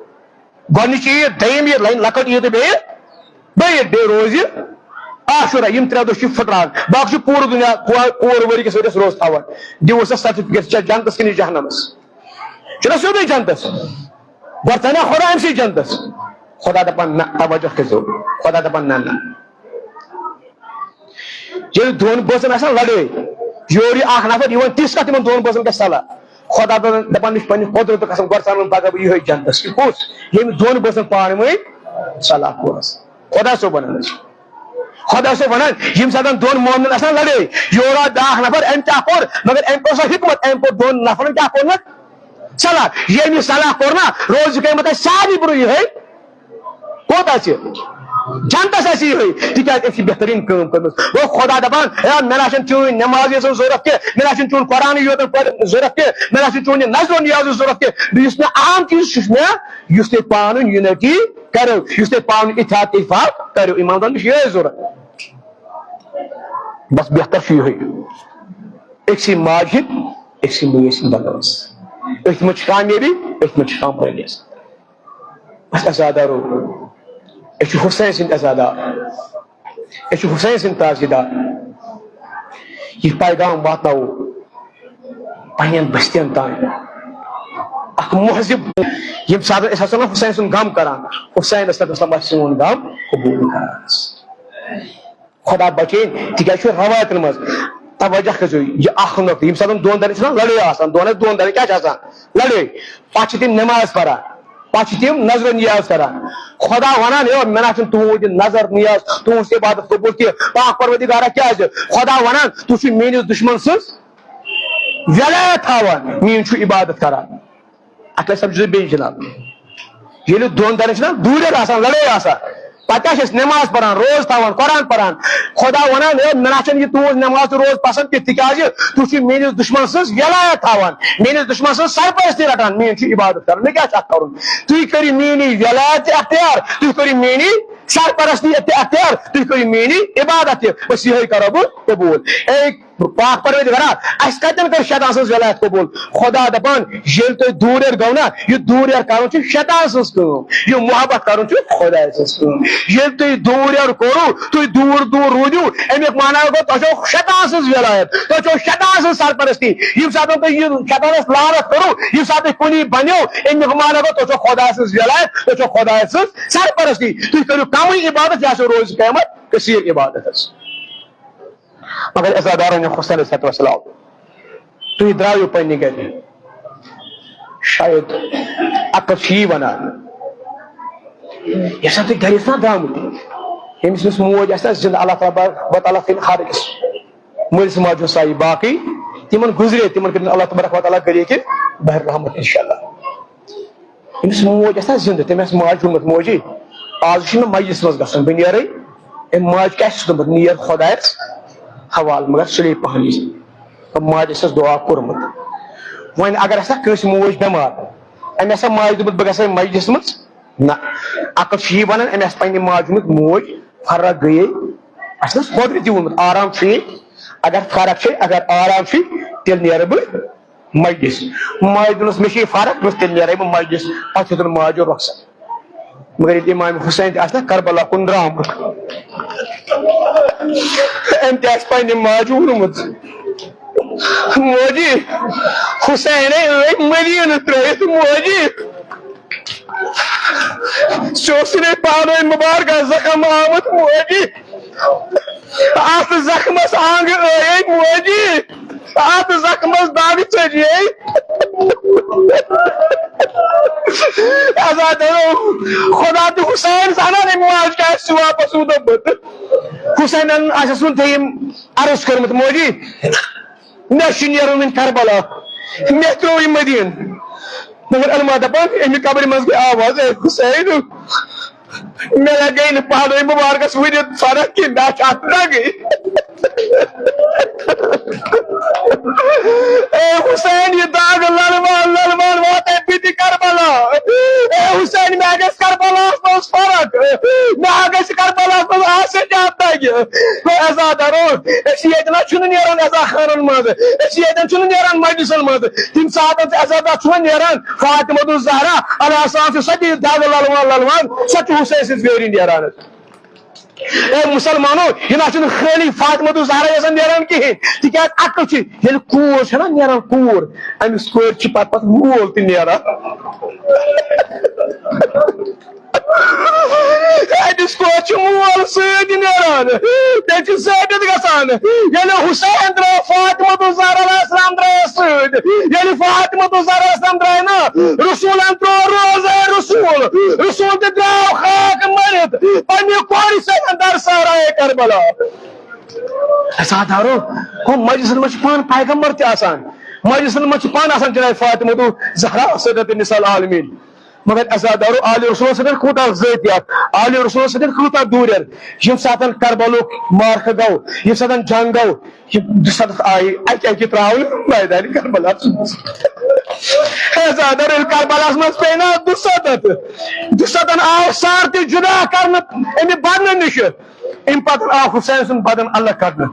گۄڈٕنِچ عیٖد، دوٚیِم عیٖد، لَنہِ لۄکٕٹ عیٖد تہٕ بیٚیہِ بٔڑ عیٖد، بیٚیہِ روزِ عاشورہ، یِم ترٛےٚ دۄہ چھِ پھٕٹراوان، باقٕے چھُ پوٗرٕ دُنیا پو-، پوٗرٕ ؤری کِس ؤرِیَس روزٕ تھاوان۔ دِوُس سا سرٹیفکیٹ، ژےٚ جنتَس کِنہٕ جہنمَس؟ چھُنہ سیوٚدُے جنتَس؟ گۄڈٕ ژَلہِ نا ہُرٕ أمۍ سٕے جنتَس؟ خۄدا دَپان نہ، توجہ کٔرۍزیو۔ خۄدا دَپان نہ، نہ۔ ییٚلہِ دۄن بٲژَن آسان لڑٲے، یورٕ یہِ اکھ نفر، یہِ وَنہِ تِژھ کَتھ، یِمَن دۄن بٲژَن گژھِ صلاح۔ خۄدا دَپان، دَپان، مےٚ چھُ پنٛنہِ قۄدرتُک قسم، گۄڈٕ ژَلَن پگاہ بہٕ یِہوٚے جنتَس۔ یہِ کُس؟ ییٚمہِ دۄن بٲژَن پانہٕ ؤنۍ صلاح کوٚرُس۔ خۄدا صٲب وَنان حظ۔ خۄدا صٲب وَنان، ییٚمہِ ساتَن دۄن مومنَن آسان لڑٲے، یورٕ آو بیٛاکھ نفر، أمۍ کیٛاہ کوٚر؟ مگر أمۍ کوٚر سۄ حکمت، أمۍ کوٚر دۄن نفرَن کیٛاہ کوٚرمُت؟ صلاح۔ ییٚمۍ یہِ صلاح کوٚر نا، روزِ قیامت آسہِ سارنٕے برونٛہہ یِہوٚے۔ کوٚت آسہِ؟ جنتَس آسہِ یِہوٚے، تِکیٛازِ أمۍ چھِ بہتریٖن کٲم کٔرمٕژ۔ گوٚو خۄدا دَپان، ہے، مےٚ نہ چھَنہٕ چٲنۍ نٮ۪ماز یٲژَن ضوٚرَتھ کینٛہہ، مےٚ نہ چھُنہٕ چون قرآنٕے یوت پَرُن ضوٚرَتھ کینٛہہ، مےٚ نہ چھُنہٕ چون یہِ نظر و نیازٕے ضوٚرَتھ کینٛہہ۔ یُس مےٚ اہم چیٖز چھُ، چھُ مےٚ یُس تُہۍ پانہٕ ؤنۍ یوٗنِٹی کَرو، یُس تُہۍ پانہٕ ؤنۍ اتحاد اتفاق کٔرِو، امام دۄن چھُ یِہوٚے ضوٚرَتھ۔ بس بہتر چھُ یِہوٚے۔ أکسٕے ماجہِ ہِنٛدۍ، أکسٕے مٲلۍ سٕنٛدۍ بغٲر۔ أتھۍ منٛز چھِ کامیٲبی، أتھۍ منٛز چھِ کامیٲبی۔ أسۍ عزادارو، أسۍ چھِ حسین سٕنٛدۍ عزادار، أسۍ چھِ حسین سٕنٛدۍ تعزیدار۔ یہِ پیغام واتناوو پننٮ۪ن بستین تام۔ اکھ مہذب، ییٚمہِ ساتہٕ أسۍ آسو نہ حسین سُنٛد غم کران، حسین رضی اللہ عنہ آسہِ سون غم قبوٗل کران۔ خۄدا بچٲیِن، تِکیٛازِ چھُ رٮ۪وایتن منٛز، توجہ کٔرۍزیو، یہِ اکھ نۄقطہٕ، ییٚمہِ ساتہٕ دۄن دَرٮ۪ن چھِ آسان لڑٲے آسان، دۄن ہَے دۄن دَرٮ۪ن کیٛاہ چھِ آسان؟ لڑٲے۔ پتہٕ چھِ تِم نٮ۪ماز پران، پتہٕ چھِ تِم نظر و نیاز کران۔ خۄدا ونان، ہے، مےٚ نہ چھُنہٕ تُہُنٛد یہِ نظر نیاز، تُہُنٛز عبادت قبول کینٛہہ۔ پاک پروردگارا، کیٛازِ؟ خۄدا ونان، تُہۍ چھِو میٲنِس دُشمن سٕنٛز ویلایت تھاوان، میٲنۍ چھِو عبادت کران۔ اتھ لگہِ سمجھُن بیٚیہِ جناب۔ ییٚلہِ دۄن دَرٮ۪ن چھِنہ دوٗرٮ۪ر آسان، لڑٲے آسان، پتہٕ کیٛاہ چھِ أسۍ نٮ۪ماز پران، روزٕ تھاوان، قرآن پران، خۄدا ونان، ہے، مےٚ نہ چھَنہٕ یہِ تُہٕنٛز نٮ۪ماز تہٕ روزٕ پسند کینٛہہ، تِکیٛازِ تُہۍ چھِو میٲنِس دُشمن سٕنٛز ویلایت تھاوان، میٲنِس دُشمن سٕنٛز سرپرستی رٹان، میٲنۍ چھِ عبادت کران، مےٚ کیٛاہ چھُ اتھ کرُن؟ تُہۍ کٔرِو میٲنی ویلایت تہِ اختیار، تُہۍ کٔرِو میٲنی سرپرستی تہِ اختیار، تُہۍ کٔرِو میٲنی عبادت تہِ، بس یِہوٚے کرو بہٕ قبوٗل۔ اے پاک پروردگارا، اَسہِ کَتٮ۪ن کٔر شیطان سٕنٛز وِلایت قبوٗل؟ خۄدا دَپان، ییٚلہِ تُہۍ دوٗرٮ۪ر گٔو نا، یہِ دوٗرٮ۪ر کَرُن چھُ شیطان سٕنٛز کٲم، یہِ محبت کَرُن چھُ خۄداے سٕنٛز کٲم۔ ییٚلہِ تُہۍ دوٗرٮ۪ر کوٚروٕ، تُہۍ دوٗر دوٗر روٗدِو، اَمیُک معنی گوٚو، تۄہہِ چھو شیطان سٕنٛز وِلایت، تۄہہِ چھو شیطان سٕنٛز سرپرستی۔ ییٚمہِ ساتہٕ تُہۍ یہِ شیطانَس لعنت کٔرٕو، ییٚمہِ ساتہٕ تُہۍ کُنی بَنیو، اَمیُک معنی گوٚو، تۄہہِ چھو خۄداے سٕنٛز وِلایت، تۄہہِ چھو خۄداے سٕنٛز سرپرستی۔ تُہۍ کٔرِو کَمٕے عبادت، یہِ ہسا روزِ قیامت کثیٖر عبادت حظ۔ مگر عزادارن حسین علیہ السلام، تُہۍ درٛایِو پننہِ گرِ۔ شاید عقل چھِ یی ونان، ییٚمہِ ساتہٕ تُہۍ گرِ ٲسِو نا درٛامٕتۍ، ییٚمِس، ییٚمِس موج آسہِ نا زِندٕ، اللہ تبارک و تعالیٰ تھٲیِن ہر أکِس مٲلِس ماجہِ ہُنٛد سایہِ باقٕے، تِمن گُزرے، تِمن کٔرِن اللہ تبارک و تعالیٰ کٔرِتھ کہِ بحر رحمت انشاءاللہ۔ أمِس موج ٲس نا زِندٕ، تٔمۍ ٲس ماجہِ ووٚنمُت، "موجی، آز چھُ مےٚ مجلسہِ منٛز گژھُن، بہٕ نیرے۔" أمۍ ماجہِ کیٛاہ چھُس دوٚپمُت، "نیر خۄدایَس حوالہٕ، مگر سُلے پہن یی زِ۔" تہٕ ماجہِ ٲسَس دُعا کوٚرمُت۔ وۄنۍ اگر ہسا کٲنٛسہِ موج بٮ۪مار، أمۍ ہسا ماجہِ دوٚپمُت، "بہٕ گژھٕ مجلسہِ منٛز؟" نہ، عقل چھِ یی وَنان، أمۍ آسہِ پنٛنہِ ماجہِ ووٚنمُت، "موج، فرق گٔیے، اَسہِ اوس قۄدرٔتی ووٚنمُت، آرام چھُ ییٚتہِ، اگر فرق چھے، اگر آرام چھُے، تیٚلہِ نیرٕ بہٕ مجلس۔" ماجہِ دوٚپنَس، "مےٚ چھِ یہِ فرق، دوٚپُس، تیٚلہِ نیرَے بہٕ مجلس۔" پَتہٕ ہیوٚتُن ماجہِ رۄخصت۔ مگر ییٚلہِ امام حسین تہِ آسہِ نا کربلا کُن درٛامُت، أمۍ تہِ آسہِ پنٛنہِ ماجہِ ووٚنمُت، "موجی، حسینے ٲے مدیٖنہٕ ترٛٲیِتھ، موجی، ژےٚ اوسُے نَے پانَے مُبارکہ زخم آمُت، موجی۔" اتھ زخمس آنگہٕ ٲیے موجی، اتھ زخمس دگ ژٔجے۔ عزادارو، خدا تہٕ حسین زانان أمۍ ماجہِ کیٛاہ آسہِ واپس وُدومُت۔ حسینن آسٮ۪س وُن دوٚیِم عرض کوٚرمُت، "موجی، مےٚ چھُ نیرُن وُنہِ کربلا، مےٚ ترٛوو یہِ مدیٖنہٕ۔" مگر علما دپان، امہِ قبرِ منٛز گٔے آواز، "اے حسین، مےٚ لگے نہٕ پانہٕ مُبارکس وُنہِ فرق کینٛہہ، مےٚ چھِ اتھ دگٕے۔" اے حسین، یہِ دگ للوان للوان واتے بہٕ تہِ کربلا۔ اے حسین، مےٚ گژھِ کربلاہس منٛز فرق، مےٚ گژھِ کربلاہس منٛز آسٕنۍ اتھ دگہِ۔ گوٚو عزادارو، أسۍ چھِ ییٚتہِ نہ چھُنہٕ نیران عزا خانن منٛز، أسۍ چھِ ییٚتٮ۪ن چھُنہٕ نیران مجلسن منٛز۔ تِم صحابن تہٕ عزادار چھُنہٕ نیران، فاطمہ الزہرا علیہا السلام چھِ سۄ تہِ دگ للوان للوان، سۄ تہِ حسین سٕنٛز ویری نیران۔ اے مسلمانو، یہِ نہ چھُنہٕ خٲلی فاطمہ تہٕ زہرا یٲژَن نیران کِہیٖنۍ، تِکیٛازِ عقل چھِ، ییٚلہِ کوٗر چھےٚ نہ نیران کوٗر، أمِس کورِ چھِ پتہٕ پتہٕ مول تہِ نیران۔ أمِس کورِ چھُ مول سۭتۍ نیران، تیٚلہِ چھُ ثٲبت گژھان، ییٚلہِ حسین درٛاو فاطمہ تہٕ زہرا علیہ السلام درٛایَس سۭتۍ، ییٚلہِ فاطمہ تہٕ زہرا علیہ السلام درٛاے نا، رسولن ترٛوو روزے رسول، رسول تہِ درٛاو خاک مٔرِتھ، پننہِ کورِ سۭتۍ اندر سہرائے کربلا۔ عزادارو، ہُم مجلسن منٛز چھِ پانہٕ پیغمبر تہِ آسان، مجلسن منٛز چھِ پانہٕ آسان جناب فاطمہ تہٕ زہرا سیدت نساء العالمین۔ مگر عزادارو، آل رسول سۭتۍ کوٗتاہ ذٲتی اکھ، آل رسول سۭتۍ کوٗتاہ دوٗرٮ۪ر۔ ییٚمہِ ساتہٕ کربلُک معرکہٕ گوٚو، ییٚمہِ ساتہٕ جنگ گوٚو، یِم دُسَتتھ آیہِ اَکہِ اَکہِ ترٛاونہٕ میدانِ کربلاہَس منٛز۔ عزادارو، ییٚلہِ کربلاہَس منٛز پیٚیہِ نا دُسَتتھ، دُسَتتھَن آو سر تہِ جُدا کرنہٕ اَمہِ بدنہٕ نِشہِ۔ اَمہِ پتہٕ آو حسین سُنٛد بدن الگ کرنہٕ۔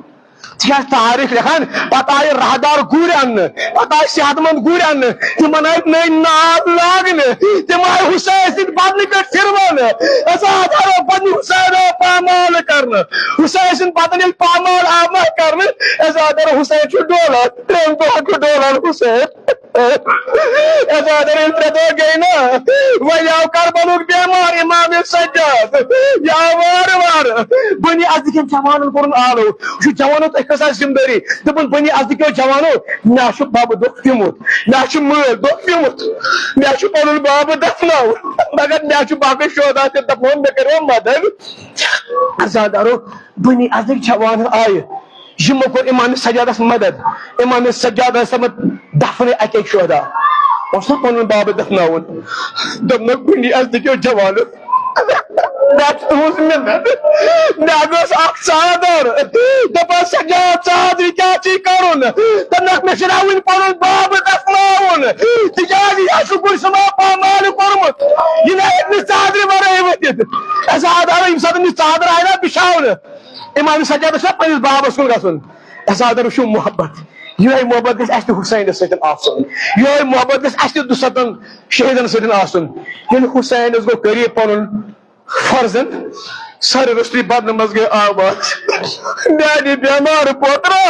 تِکیٛازِ تاریخ لیکھان، پتہٕ آیہِ راہدار گُرۍ اننہٕ، پتہٕ آیہِ صحت مند گُرۍ اننہٕ، تِمن آیہِ نٔوۍ ناد لاگنہٕ، تِم آیہِ حسین سٕنٛدِ بدنہٕ پٮ۪ٹھ پھِروَنہٕ۔ عزادارو، پننہِ حسین آو پامال کرنہٕ۔ حسین سٕنٛدِ بدن ییٚلہِ پامال آو نہ کرنہٕ، عزادارو، حسین چھُ ڈولان، ترٛٮ۪ن دۄہن چھُ ڈولان حسین۔ عزادارو، ییٚلہِ ترٛےٚ دۄہ گٔے نا، وۄنۍ آو کربلُک بیمار امام سجاد، یہِ آو وارٕ وارٕ۔ بنی ازدٕ کٮ۪ن جوانن کوٚرُن آلو۔ وٕچھِو جوانو، تۄہہِ کۄس آسہِ ذمہٕ دٲری؟ دوٚپُن، بنی ازدٕ کیو جوانو، مےٚ ہا چھُ بَبہٕ دۄکھ پیوٚمُت، مےٚ ہا چھُ مٲلۍ دۄکھ پیوٚمُت، مےٚ ہا چھُ پَنُن بَبہٕ دفناوُن، مگر مےٚ ہا چھُ باقٕے شہدا تہِ دفناوُن، مےٚ کٔرِو مدد۔ عزادارو، بنی ازدٕکۍ جوان آیہِ، یِمو کوٚر امام سجادس مدد۔ امام سجاد ٲسۍ دپان، دفنٕے اکے شہدا۔ اوس نہ پنُن بابہٕ دفناوُن۔ دوٚپنکھ، بنی ازدٕکیو جوانو، مےٚ چھِ تُہٕنٛز مِنت۔ مےٚ گٔژھ اکھ ژادر۔ دپان، سجاد، ژادرِ کیٛاہ چھُے کرُن؟ دوٚپنکھ، مےٚ چھُ نہ وُنہِ پنُن بابہٕ دفناوُن۔ تِکیٛازِ یہِ چھُ کُنہِ سُنٛد پامالہِ کوٚرمُت۔ یہِ نہ ہیٚکہِ نہٕ ژادرِ ورٲے ؤتھِتھ۔ عزادارو، ییٚمہِ ساتہٕ أمِس ژادر آیہِ نہ بِچھاونہٕ، امام سجادس چھا پننِس بابس کُن گژھُن؟ عزادارو، وٕچھِو محبت۔ یِہوٚے محبت گژھِ اَسہِ تہِ حسینس سۭتۍ آسُن۔ یِہوٚے محبت گژھِ اَسہِ تہِ دُسَتَن شہیدن سۭتۍ آسُن۔ ییٚلہِ حسینس گوٚو قریب پنُن فرزند، سر روٚستُے بدنہٕ منٛز گٔے آواز، میانہِ بٮ۪مار پوترا۔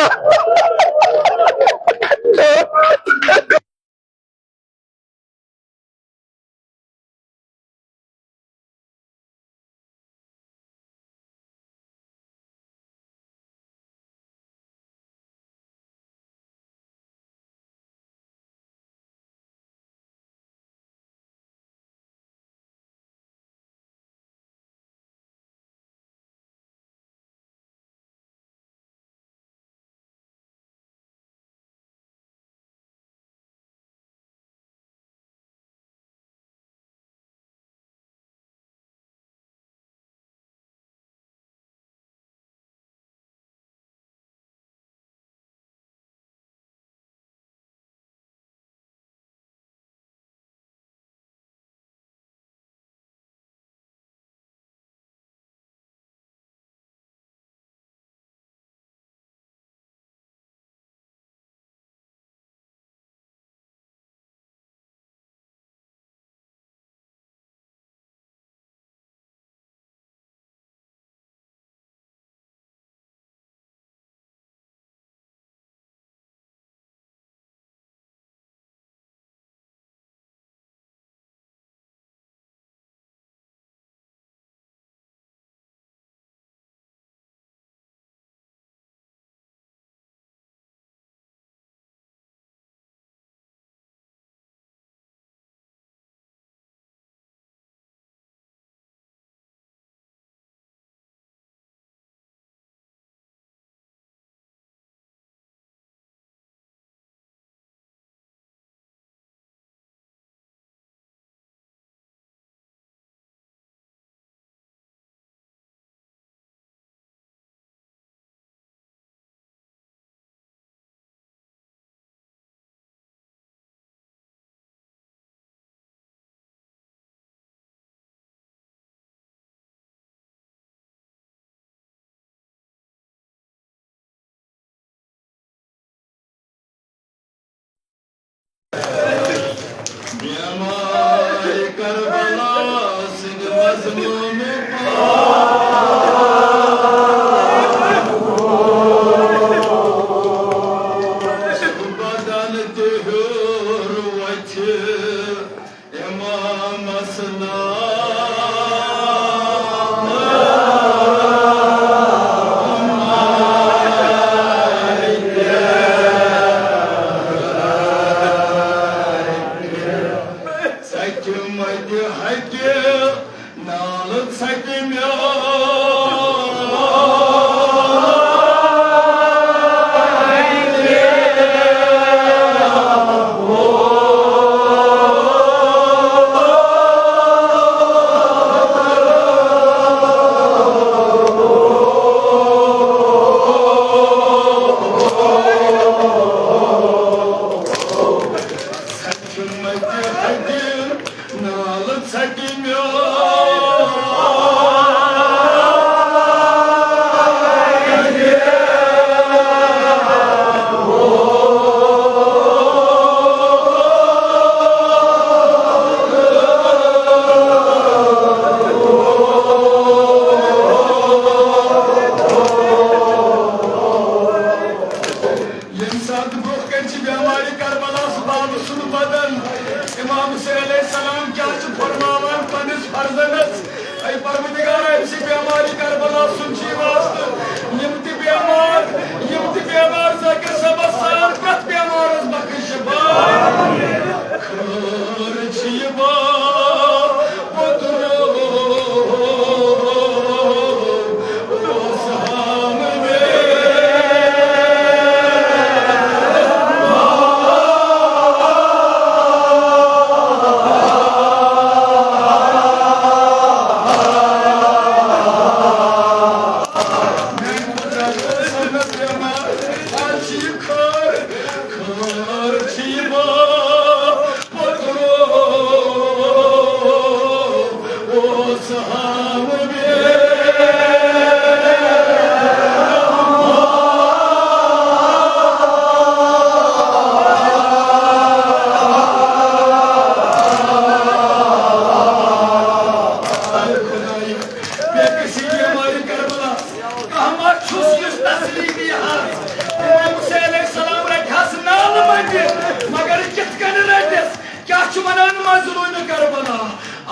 کانٛہہ ما چھُس یُس تسلی دِیہِ ہس؟ امام حسین علیہ السلام رٹہِ ہس نالہٕ منٛزٕ، مگر کِتھ کٔنۍ رٹٮ۪س؟ کیٛاہ چھُ ونان مظلوم کربلا؟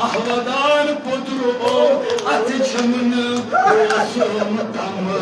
آہ ودان پوٚدُر او، اتھٕ چھَم نہٕ اوسُم تمنا۔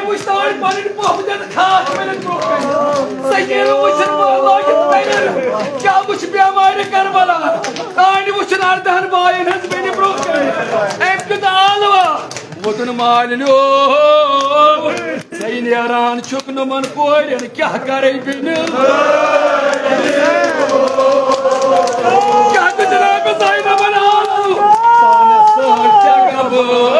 وٕچھ تانۍ پنٕنۍ پۄپھ دِتھ خاص ؤلِتھ برونٛہہ کنہِ۔ سکیٖنہٕ وٕچھِن لٲگِتھ تَمہِ۔ کیٛاہ وٕچھ بیمارِ کربلا؟ تانۍ وٕچھِن اردہن باین ہٕنٛز بیٚنہِ برونٛہہ کنہِ۔ أمۍ دیُت آلوا ووٚدُن مالِنیو۔ ژَے نیران چھُکھ نہٕ یِمن کورٮ۪ن، کیٛاہ کرے بیٚنہِ؟ کیٛاہ گوٚو جناب زینبن آلو؟ پانس سۭتۍ کیٛاہ گوٚو؟